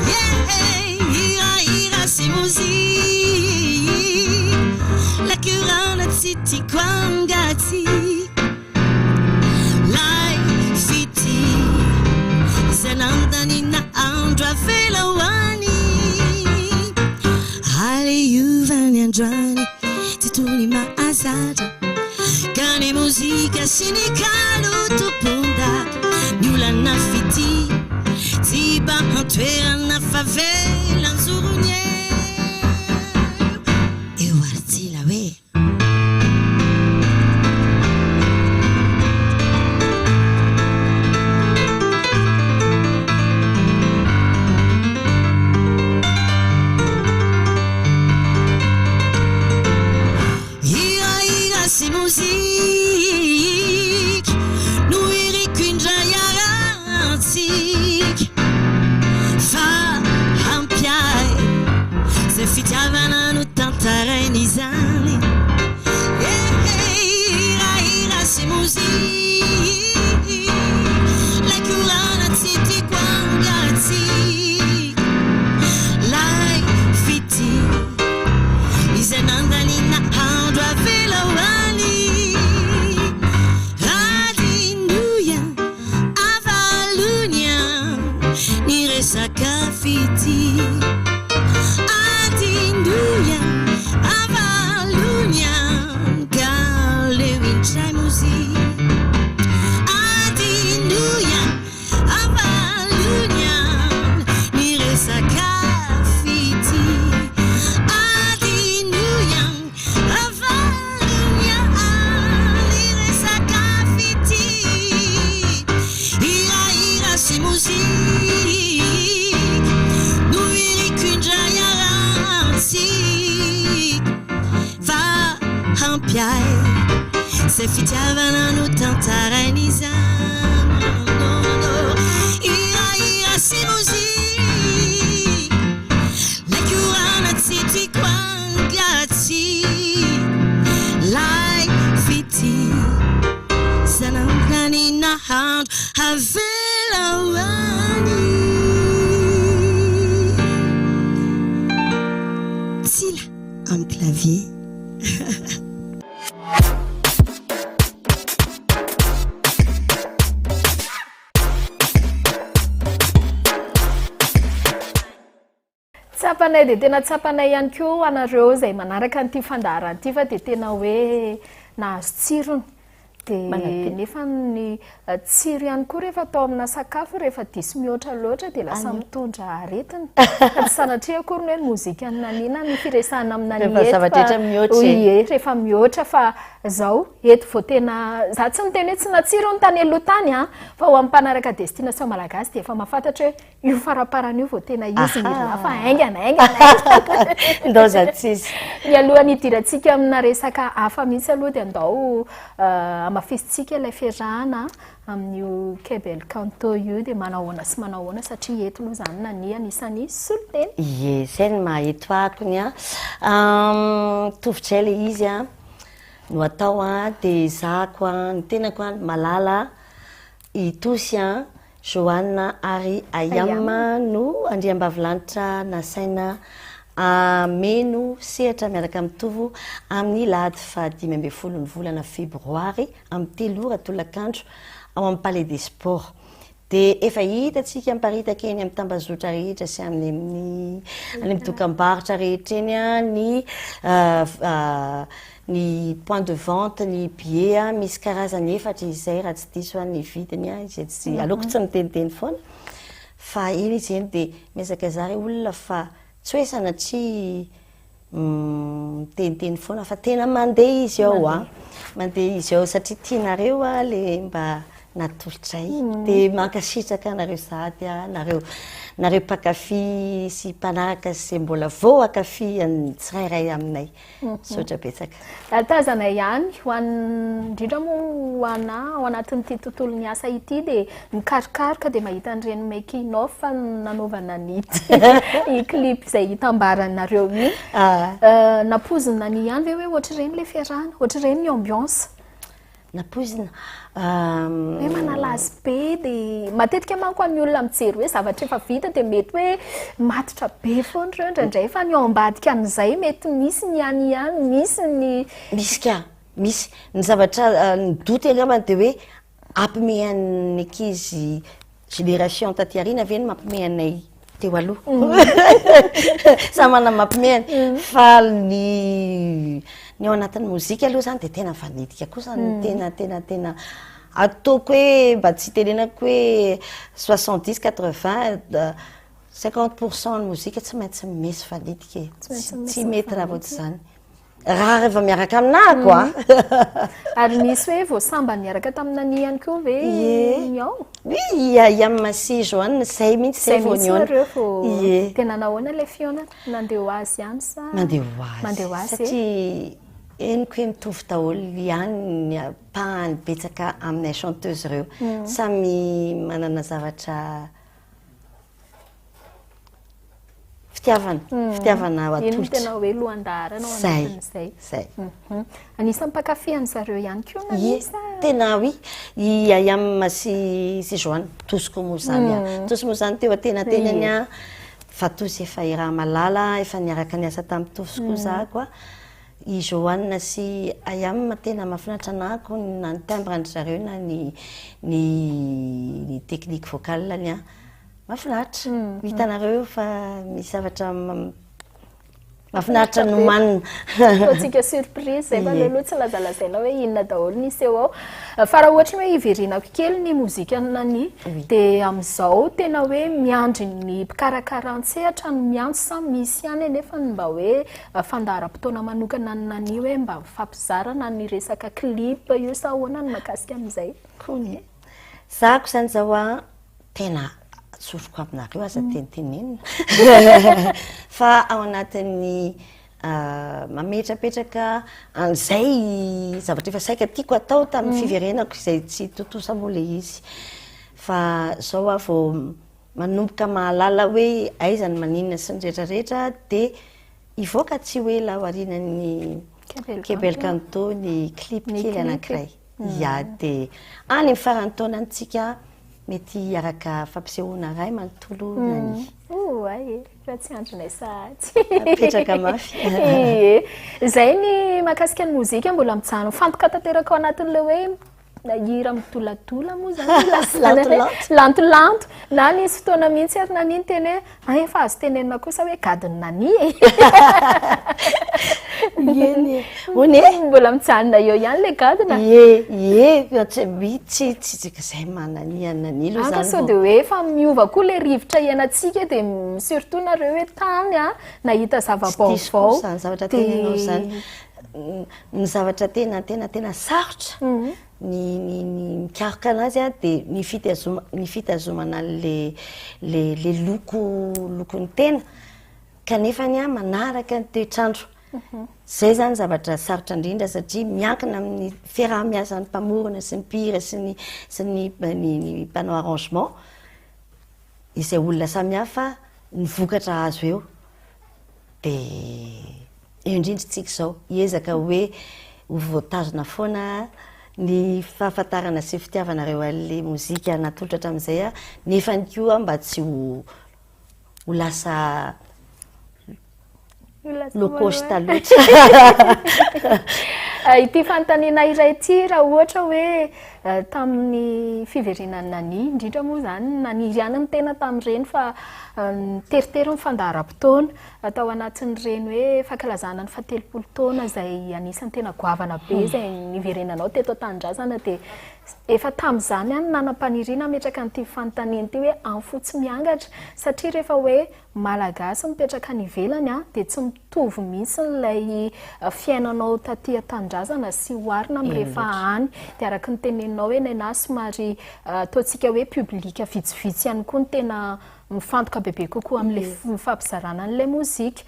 Speaker 3: Yeah, hirahira sy mozika lakorana tsy tiako hangatsiaka lay fitia izay nandaniana andro avela ho any aleovany androany tsy toy ny mahazatra ka ny mozika sy ny kalo tompon-daka ny olana fitia tsy mba an-toerana fa velan-jorony eo eo ary tsila hoe. Hirahira sy mozika no iriko indray arahantsika fa hampiahy izay fitiavana no tantaraina izany eh hirahira sy mozika lakorana tsy tiako hangatsiaka lay fitia izay nandaniana andro avela ho any adinoia avalonia ny resaka fitia adinoia avalonia ka leo indray mozika adinoia avalonia ny resaka fitia adinoia avalonia ny resaka fitia hirahira sy mozika no iriko indray arahantsika fa hampiahy izay fitiavana no tantaraina izany hirahira sy mozika lakorana tsy tiako hangatsiaka lay fitia izay nandaniana andro avela ho any tsila amin'ny clavier.
Speaker 1: Tsapanay dia tena tsapanay ihany koa ho anareo izay manaraka an'ity fandaharana ity fa dia tena hoe nahazo tsirony. Dia nefa ny tsiro ihany koa rehefa atao amina sakafo rehefa diso mihoatra loatra dia lasa mitondra aretina. Fa tsy sanatria akory ny hoe ny mozikan'i Nanie na ny firesahana amin'i Nanie
Speaker 2: Rehefa
Speaker 1: eto
Speaker 2: zava-drehetra
Speaker 1: fa
Speaker 2: mihoatra e.
Speaker 1: Ie, rehefa mihoatra fa zao eto vao tena za tsy miteny hoe tsy natsiro ny tany aloha tany an, fa ho an'ny mpanaraka Destination Malagasy dia efa mahafantatra hoe Io faraparany io vao tena izy Mirna fa haingana haingana haingana.
Speaker 2: Ndao za tsisy.
Speaker 1: Mialohan'ny hidirantsika amina resaka hafa mihitsy aloha dia ndao hamafisintsika ilay fiarahana amin'io Quai Bel Canto io dia manahoana sy manahoana satria eto aloha izany Nanie anisan'ny solontena.
Speaker 2: Ie, izay no maha eto akony an. Mitovy ilay izy an, no atao an, dia ezahako an, ny tenako an, Malala, Itosy an, Johanna ary Ayam no andriambavilanitra nasaina hameno sehatra miaraka amin'ny Tovo amin'ny lahady faha 15 ny volana febroary amin'ny 3 ora tolakandro ao amin'ny Palais des Sports. Dia efa hitantsika miparitaka eny amin'ny tambazotra rehetra sy any amin'ny any amin'ny dokam-barotra rehetra eny ny. Ny point de vente, ny billet a, misy karazany efatra izay raha tsy diso aho ny vidiny a, izay tsy, aleoko tsy miteniteny foana fa iny izy iny dia miezaka za ry olona fa tsy hoe sanatria miteniteny foana fa tena mandeha izy ao a, mandeha izy ao satria tianareo a le mba natolotray dia mankasitraka anareo sahady a, nareo nareo mpankafy sy mpanaraka sy mbola vao hankafy an'ny tsirairay aminay. Misaotra betsaka.
Speaker 1: Tazana ihany ho an'ny indrindra moa ho anà ao anatin'ity tontolon'ny asa ity dia mikarokaroka dia mahita an'ireny making of nanaovana ny clip izay hitambaranareo iny. Nampoizina ny ihany ve hoe ohatr'ireny ilay fiarahana, ohatr'ireny ny ambiance?
Speaker 2: Nampoizina.
Speaker 1: Hoe manala azy be dia matetika manko ny olona mijery hoe zavatra efa vita dia mety hoe matotra be foana ireo indraindray fa ny ao ambadika an'izay mety misy ny any ihany, misy ny.
Speaker 2: Misy ka, misy. Ny zavatra ny doute angambany dia hoe ampimehan'ny ankizy Génération taty aoriana ve no mampime anay teo aloha? Samy manana ny mampimehany. Fa ny ny ao anatin'ny mozika aloha zany dia tena vanitika kosa ny tena tena tena ataoko hoe mba tsy hitenenako hoe 70 80 50 pour cent ny mozika tsy maintsy misy vanitika e. Tsy mety raha vao tsy izany. Raha rehefa miaraka aminah ko a.
Speaker 1: Ary nisy hoe vao sambany niaraka tamin'i Nani ihany koa ve ny ao?
Speaker 2: Oui, i Ayam sy Joanne, zay mihitsy zay vao nihaona.
Speaker 1: Zay mihitsy nareo vao. Ie. Dia nanahoana ilay fihaonana? Nandeha ho azy ihany sa?
Speaker 2: Nandeha ho azy. Mandeha ho azy e. Satria henoko hoe mitovy daholo ihany ny ampahany betsaka aminay chanteuse ireo. Samy manana zavatra Fitiavana, fitiavana
Speaker 1: atolotra. Iny no tena hoe lohandaharana ao anatin'izay.
Speaker 2: Zay, zay.
Speaker 1: Anisan'ny mpankafy an-dry zareo ihany koa na
Speaker 2: Ie,
Speaker 1: sa?
Speaker 2: tena oui. I Ayam sy sy Joanne, Tosy koa moa izany a. Tosy moa izany teo antenatenany a. Fa Tosy efa i Ramalala, efa niaraka niasa tamin'i Tosy koa za koa. I Joanne sy Ayam tena mahafinaritra anah koa na ny timbre an-dry zareo na ny ny ny technique vocale-ny a. Mahafinaritra. Ho hitanareo eo fa misy zavatra mahafinaritra nomanina.
Speaker 1: Ataontsika surprise zay fa aleo aloha tsy lazalazaina hoe inona daholo ny hiseho ao. Fa raha ohatra ny hoe hiverenako kely ny mozikan'i Nani dia amin'izao tena hoe miandry ny mpikarakara an-tsehatra no miantso sa misy ihany anefa ny mba hoe fandaharam-potoana manokana an'i Nani hoe mba mifampizara na ny resaka clip io sa ahoana ny mahakasika an'izay?
Speaker 2: Kony e. Zahako izany izao an, Tena tsoriko aminareo aza tenitenenina fa ao anatin'ny mametrapetraka an'izay zavatra efa saika tiako atao tamin'ny mm. fiverenako izay tsy tontosa moa le izy fa zao aho vao manomboka mahalala hoe aiza ny maninona sy ny rehetrarehetra dia hivoaka tsy ho ela aorianan'ny Kebel Kanto ny clip kely anankiray. Ya dia any amin'ny faran'ny taona any tsika mety hiaraka fampisehoana iray manontolo Nani.
Speaker 1: Oay e, fa tsy andrinay sahady.
Speaker 2: Apetraka mafy.
Speaker 1: Ie. Izay ny mahakasika ny mozika mbola mijanona mifantoka tanteraka ao anatin'ilay hoe hira midoladola moa izany ilazana hoe lantolanto na nisy fotoana mihitsy ary Nani niteny hoe Hay efa azo tenenina kosa hoe gadon'i Nani e!
Speaker 2: Eny e! Hono e!
Speaker 1: Mbola mijanona eo ihany ilay gadona.
Speaker 2: Ie, ie, tsy tsy tsy izay maha Nani an'i Nani aloha
Speaker 1: izany.
Speaker 2: Anga
Speaker 1: sao dia hoe efa miova koa ilay rivotra iainantsika dia surtout nareo hoe tany a, nahita zava-baovao.
Speaker 2: Tsy diso koa izany zavatra teneninao izany. Ny zavatra tena tena tena sarotra Ny ny ny mikaroka anazy a dia ny fitazoma ny fitazomana an'le le le loko lokon'ny tena kanefany a manaraka ny toetr'andro. Zay zany zavatra sarotra indrindra satria miankina amin'ny fiaraha-miasan'ny mpamorona sy ny mpihira sy ny sy ny ny ny mpanao arrangement izay olona samihafa ny vokatra azo eo. Dia eo indrindra isika izao, hiezaka hoe ho voatazona foana ny fahafantarana sy fitiavanareo an'ilay mozika natolotra hatramin'izay, nefa ihany koa mba tsy ho ho lasa low cost loatra.
Speaker 1: Ity fanontaniana iray ity, raha ohatra hoe tamin'ny fiverenan'i Nani, indrindra moa izany naniry ihany ny tena tamin'ireny fa niteritery ny fandaharam-potoana tao anatin'ireny hoe fankalazana ny fahatelopolo taona izay anisan'ny tena goavana be izay niverenanao teto an-tanindrazana dia efa tamin'izany aho no nanam-paniriana hametraka an'ity fanontaniana ity hoe amin'ny fo tsy miangatra satria rehefa hoe Malagasy mipetraka any ivelany dia tsy mitovy mihitsy ilay fiainanao taty an-tanindrazana sy oharina amin'ny rehefa any. Dia araka ny teneninao hoe nenà somary ataontsika hoe public vitsivitsy ihany koa no tena mifantoka bebe kokoa amin'ilay fampizarana an'ilay mozika.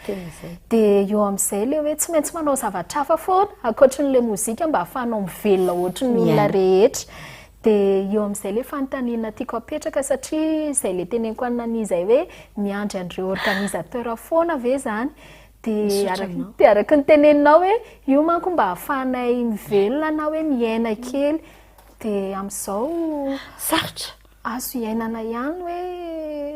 Speaker 1: Dia eo amin'izay ilay hoe tsy maintsy manao zavatra hafa foana ankoatran'ilay mozika mba ahafahanao mivelona ohatran'ny olona rehetra. Dia eo amin'izay ilay fanontaniana tiako apetraka satria izay ilay teneniko an'i Nani izay hoe miandry an'ireo organisateur foana ve izany? Dia araka dia araka ny teneninao hoe io manko mba ahafahanay mivelona na hoe miaina kely. Dia amin'izao
Speaker 2: Sarotra.
Speaker 1: Azo iainana ihany hoe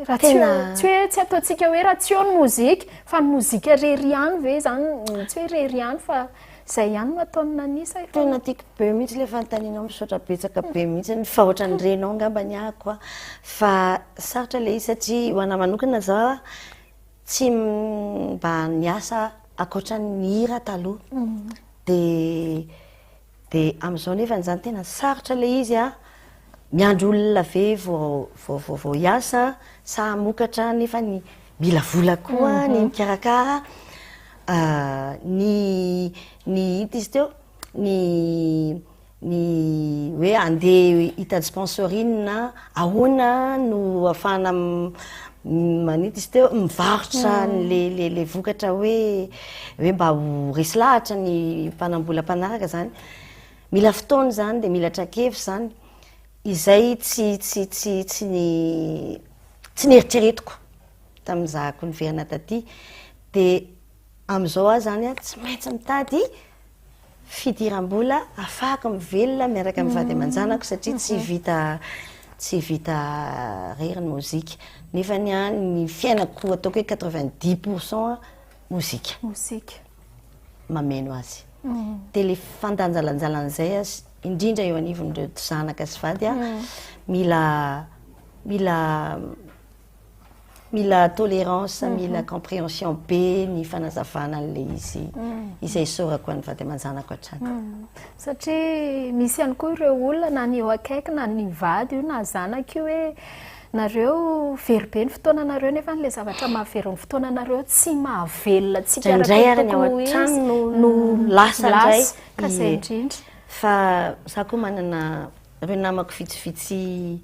Speaker 1: raha tsy tsy hoe tsy ataontsika hoe raha tsy eo ny mozika fa ny mozika irery ihany ve izany tsy hoe irery ihany fa izay ihany no ataon'i Nani sa efa
Speaker 2: Tena tiako be mihitsy ilay fanontanianao, misaotra betsaka be mihitsy fa ohatran'ny renao angamba ny ahako a, fa sarotra ilay izy satria ho anah manokana za tsy mba niasa ankoatran'ny hira taloha dia Dia amin'izao nefany izany tena sarotra ilay izy a, miandry olona ve vao vao vao vao hiasa sa hamokatra nefa ny mila vola koa ny mikarakara, ny ny inona izy teo, ny ny hoe andeha hitady sponsoring ahoana no ahafahana manita izy teo mivarotra an'le le le vokatra hoe hoe mba ho resy lahatra ny mpanambola mpanaraka zany mila fotoana zany de mila traikefa zany izay tsy tsy tsy tsy ny tsy nieritreretiko tamin'izahako niverina taty de am'izao aho zany a tsy maintsy mitady Fidiram-bola ahafahako mivelona miaraka amin'ny vady aman-janako satria tsy vita tsy vita rery ny mozika. Nefa ny ahy ny fiainako ataoko hoe 90 pour cent mozika.
Speaker 1: Mozika.
Speaker 2: Mameno azy. Dia ilay fandanjalanjalan'izay indrindra eo anivon'ireo zanaka sy vady mila mila Mila tolérance, mila compréhension be ny fanazavana an'ilay izy, izay isaorako an'ny vady aman-janako hatrany.
Speaker 1: Satria misy ihany koa ireo olona na ny eo akaiky na ny vady io na zanaka io hoe nareo very be ny fotoananareo nefa ilay zavatra mahavery ny fotoananareo tsy mahavelona antsika araka
Speaker 2: Indraindray
Speaker 1: ny
Speaker 2: ary ny ao
Speaker 1: tokony ho izy
Speaker 2: an-trano no lasa indray.
Speaker 1: lasa, ka izay indrindra.
Speaker 2: Fa za koa manana ireo namako vitsivitsy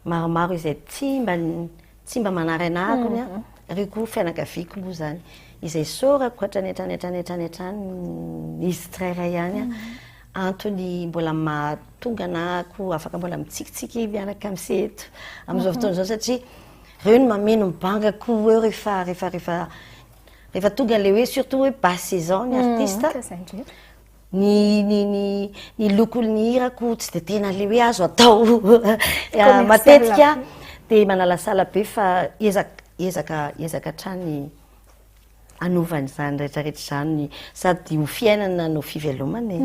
Speaker 2: Maromaro izay tsy mba tsy mba manary anah akony an, ireo koa fianakaviako moa izany, izay isaorako hatrany hatrany hatrany hatrany hatrany izy tsirairay ihany an, antony mbola mahatonga anah koa afaka mbola mitsikitsiky miaraka amin'ny se eto amin'izao fotoana izao satria ireo no mameno ny bangako eo rehefa rehefa rehefa rehefa tonga ilay hoe surtout hoe basse saison ny artiste. Ny ny ny ny lokon'ny hirako tsy de tena le hoe azo atao matetika de manalasala be fa ezaka ezaka ezaka hatrany hanova an'izany rehetra rehetra izany sady ho fiainana no fivelomana e.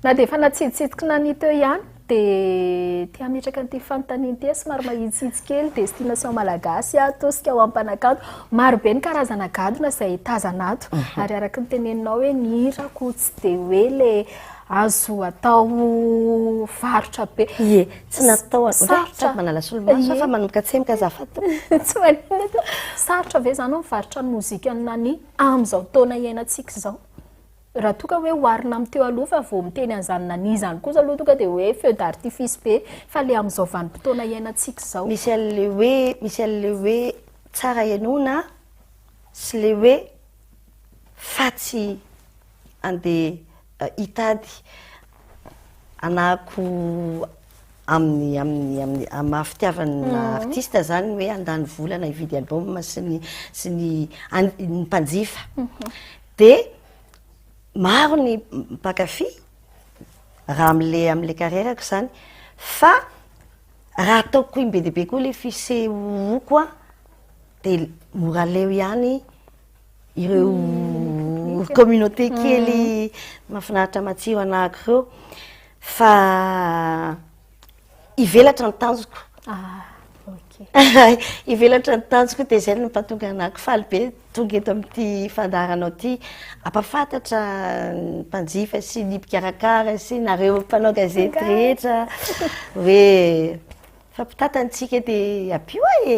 Speaker 1: Na dia efa natsiditsidiko nania teo ihany dia te hametraka an'ity fanontaniana ity aho somary mahitsihitsy kely, destination malagasy aho, tosika ho an'ny mpanakanto. Maro be ny karazana gadona izay tazana ato ary araka ny teneninao hoe ny hirako tsy dia hoe le azo atao varotra be.
Speaker 2: Ie, tsy natao
Speaker 1: Sarotra.
Speaker 2: Sady manala solomaso fa manomboka tsemboka azafady.
Speaker 1: Tsy maninona to. Sarotra ve izany ny mivarotra ny mozikan'i Nani amin'izao taona iainantsika izao? Raha toa ka hoe oharina amin'ny teo aloha fa vao miteny an'izany Nani izany kosa aloha tonga dia hoe feu d'artifice be fa le amin'izao vanim-potoana iainantsika izao.
Speaker 2: Misy an'le hoe misy an'le hoe tsara henoina sy le hoe fa tsy andeha hitady anahako amin'ny amin'ny amin'ny amin'ny maha fitiavana artiste zany hoe handany vola na hividy album sy ny sy ny ny mpanjifa. Dia maro ny mpankafy raha am'le am'le carrière-ko zany fa raha ataoko be dia be koa le fisehoako a de mora leo ihany ireo. communauté kely mahafinaritra matsiro anahako ireo fa hivelatra ny tanjoko.
Speaker 1: Ah, ok.
Speaker 2: Hivelatra ny tanjoko dia izay no mampatonga anahako faly be tonga eto amin'ity fandaharanao ity hampafantatra ny mpanjifa sy ny mpikarakara sy nareo mpanao gazety rehetra hoe fa mpitantantsika dia ampio aho e.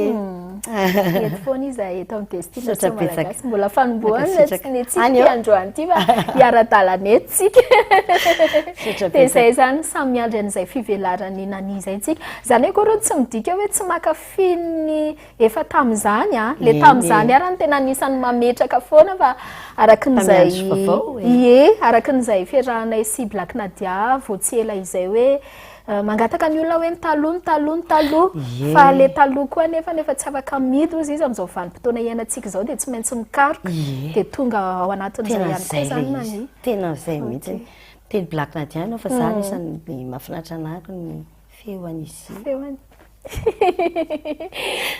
Speaker 1: Eto foana izy eto amin'ny Destination
Speaker 2: Misaotra betsaka.
Speaker 1: Malagasy. Mbola fanombohana
Speaker 2: Mankasitraka.
Speaker 1: ny tsika
Speaker 2: Any eo.
Speaker 1: androany ity fa hiara-dalana eto tsika.
Speaker 2: Misaotra
Speaker 1: Dia izay
Speaker 2: betsaka.
Speaker 1: izany samy miandry an'izay fivelarany nania izay tsika. Izany hoe koa tsy midika hoe tsy mankafy ny efa tamin'izany a. Le
Speaker 2: Eny
Speaker 1: tamin'izany
Speaker 2: e.
Speaker 1: ary no tena anisan'ny mametraka foana fa araky
Speaker 2: Fa
Speaker 1: n'izay
Speaker 2: miandry vaovao e.
Speaker 1: Ie, araky n'izay fiarahanay sy Black Nadia vao tsy ela izay hoe mangataka ny olona hoe ny taloha, ny taloha, ny taloha.
Speaker 2: Ie.
Speaker 1: Fa le taloha koa anefa nefa tsy afaka amidy hozy izy amin'izao vanim-potoana iainantsika izao dia tsy maintsy mikaroka.
Speaker 2: Ie.
Speaker 1: Dia tonga ao anatin'izay
Speaker 2: Tena
Speaker 1: ihany koa
Speaker 2: zay
Speaker 1: izany
Speaker 2: le izy.
Speaker 1: Nani.
Speaker 2: Tena zay mihitsy.
Speaker 1: Ok.
Speaker 2: Teny Black Nadia ianao fa za anisan'ny mahafinaritra anahako ny feon'izy.
Speaker 1: Feony.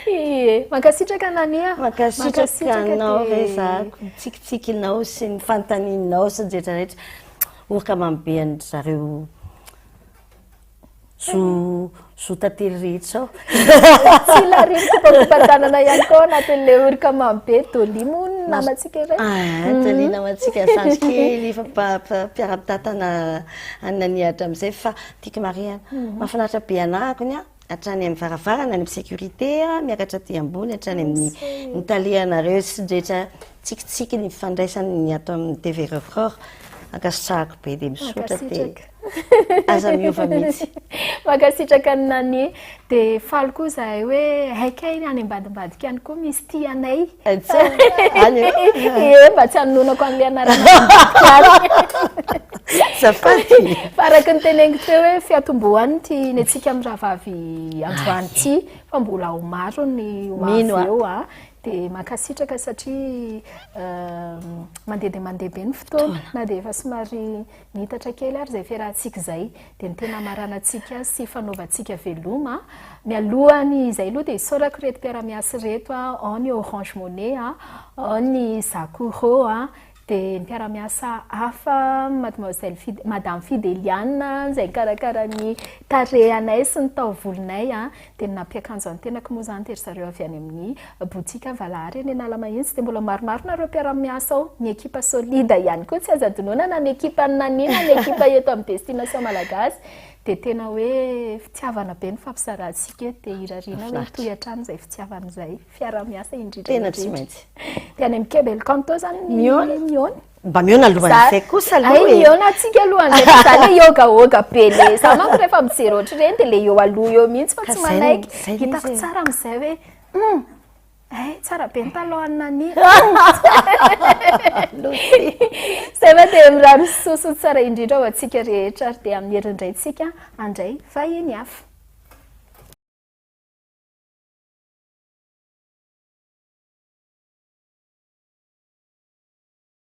Speaker 1: Ie. Mankasitraka Nani a.
Speaker 2: Mankasitraka anao
Speaker 1: dia-
Speaker 2: re zako, ny tsikitsikinao sy ny fanontanianao sy ny rehetra rehetra. Oroka mamy be an-dry zareo zo zo tantely rehetra ao.
Speaker 1: Tsy lariany kopakopa-tanana ihany koa ao anatin'ilay oroka mamy be. Dolly moa no namantsika iray.
Speaker 2: Ah, Dolly namantsika sandry kely efa mpiara-mitantana an'i Nani hatramin'izay fa tiako marihana. Mahafinaritra be anahako ny ahy. Hatrany amin'ny varavarana, any amin'ny sécurité, miakatra aty ambony, hatrany amin'ny ny talehanareo sy ny rehetra tsikitsiky ny fifandraisany ato amin'ny TV Record. Ankasitrahako be dia misaotra dia aza miova mihitsy.
Speaker 1: Mankasitraka an'i Nani. Dia faly koa izahay hoe haika any ambadimbadika any koa misy tia anay.
Speaker 2: Any
Speaker 1: Ie, mba tsy hanononako an'ilay anarana ambadika any.
Speaker 2: Azafady.
Speaker 1: Fa araka ny teneniko teo hoe fiatombohany ity ny antsika amin'ny rahavavy androany ity fa mbola ho maro ny ho avy
Speaker 2: Mino aho.
Speaker 1: eo a. Dia mankasitraka satria mandeha dia mandeha be ny fotoana na dia efa somary nitatra kely ary izay fiarahantsika izay. Dia ny tena hamaranantsika azy sy fanaovantsika veloma. Mialohan'ny izay aloha dia isaorako ireto mpiara-miasa ireto a, ao ny Orange Money a, ao ny Zakuro a, dia ny mpiara-miasa hafa Mademoiselle Fid-, Madame Fideliane izay nikarakara ny tarehanay sy ny taovolonay a, dia ny nampiakanjo an'ny tenako moa izany dia ry zareo avy any amin'ny boutique Valahary eny Analamahitsy. Dia mbola maromaro nareo mpiara-miasa ao, ny ekipa solide ihany koa tsy azo adinoina na ny ekipan'i Nani na ny ekipa eto amin'ny Destination Malagasy. Dia tena hoe fitiavana be ny fampizarantsika eto, dia irariana hoe hitohy hatrany izay fitiavana izay, fiaraha-miasa indrindra
Speaker 2: Tena tsy
Speaker 1: indrindra.
Speaker 2: maintsy.
Speaker 1: Dia any amin'ny Kebel Kanto izany ny
Speaker 2: Mihaona?
Speaker 1: mihaona.
Speaker 2: Mba mihaona alohan'izay kosa aloha
Speaker 1: Ay,
Speaker 2: e.
Speaker 1: mihaona antsika alohan'izay fa za le yoga-yoga be le. Za manko rehefa mijery ohatr'ireny dia le eo aloha eo mihitsy fa
Speaker 2: Ka
Speaker 1: tsy
Speaker 2: zay no-
Speaker 1: manaiky.
Speaker 2: zay le
Speaker 1: Hitako
Speaker 2: izy e.
Speaker 1: tsara amin'izay hoe hum, ay tsara be ny talon-n'i Nani. Izay fa dia mirary soa sy tsara indrindra ho antsika rehetra ary dia amin'ny herindraintsika handray vahiny hafa.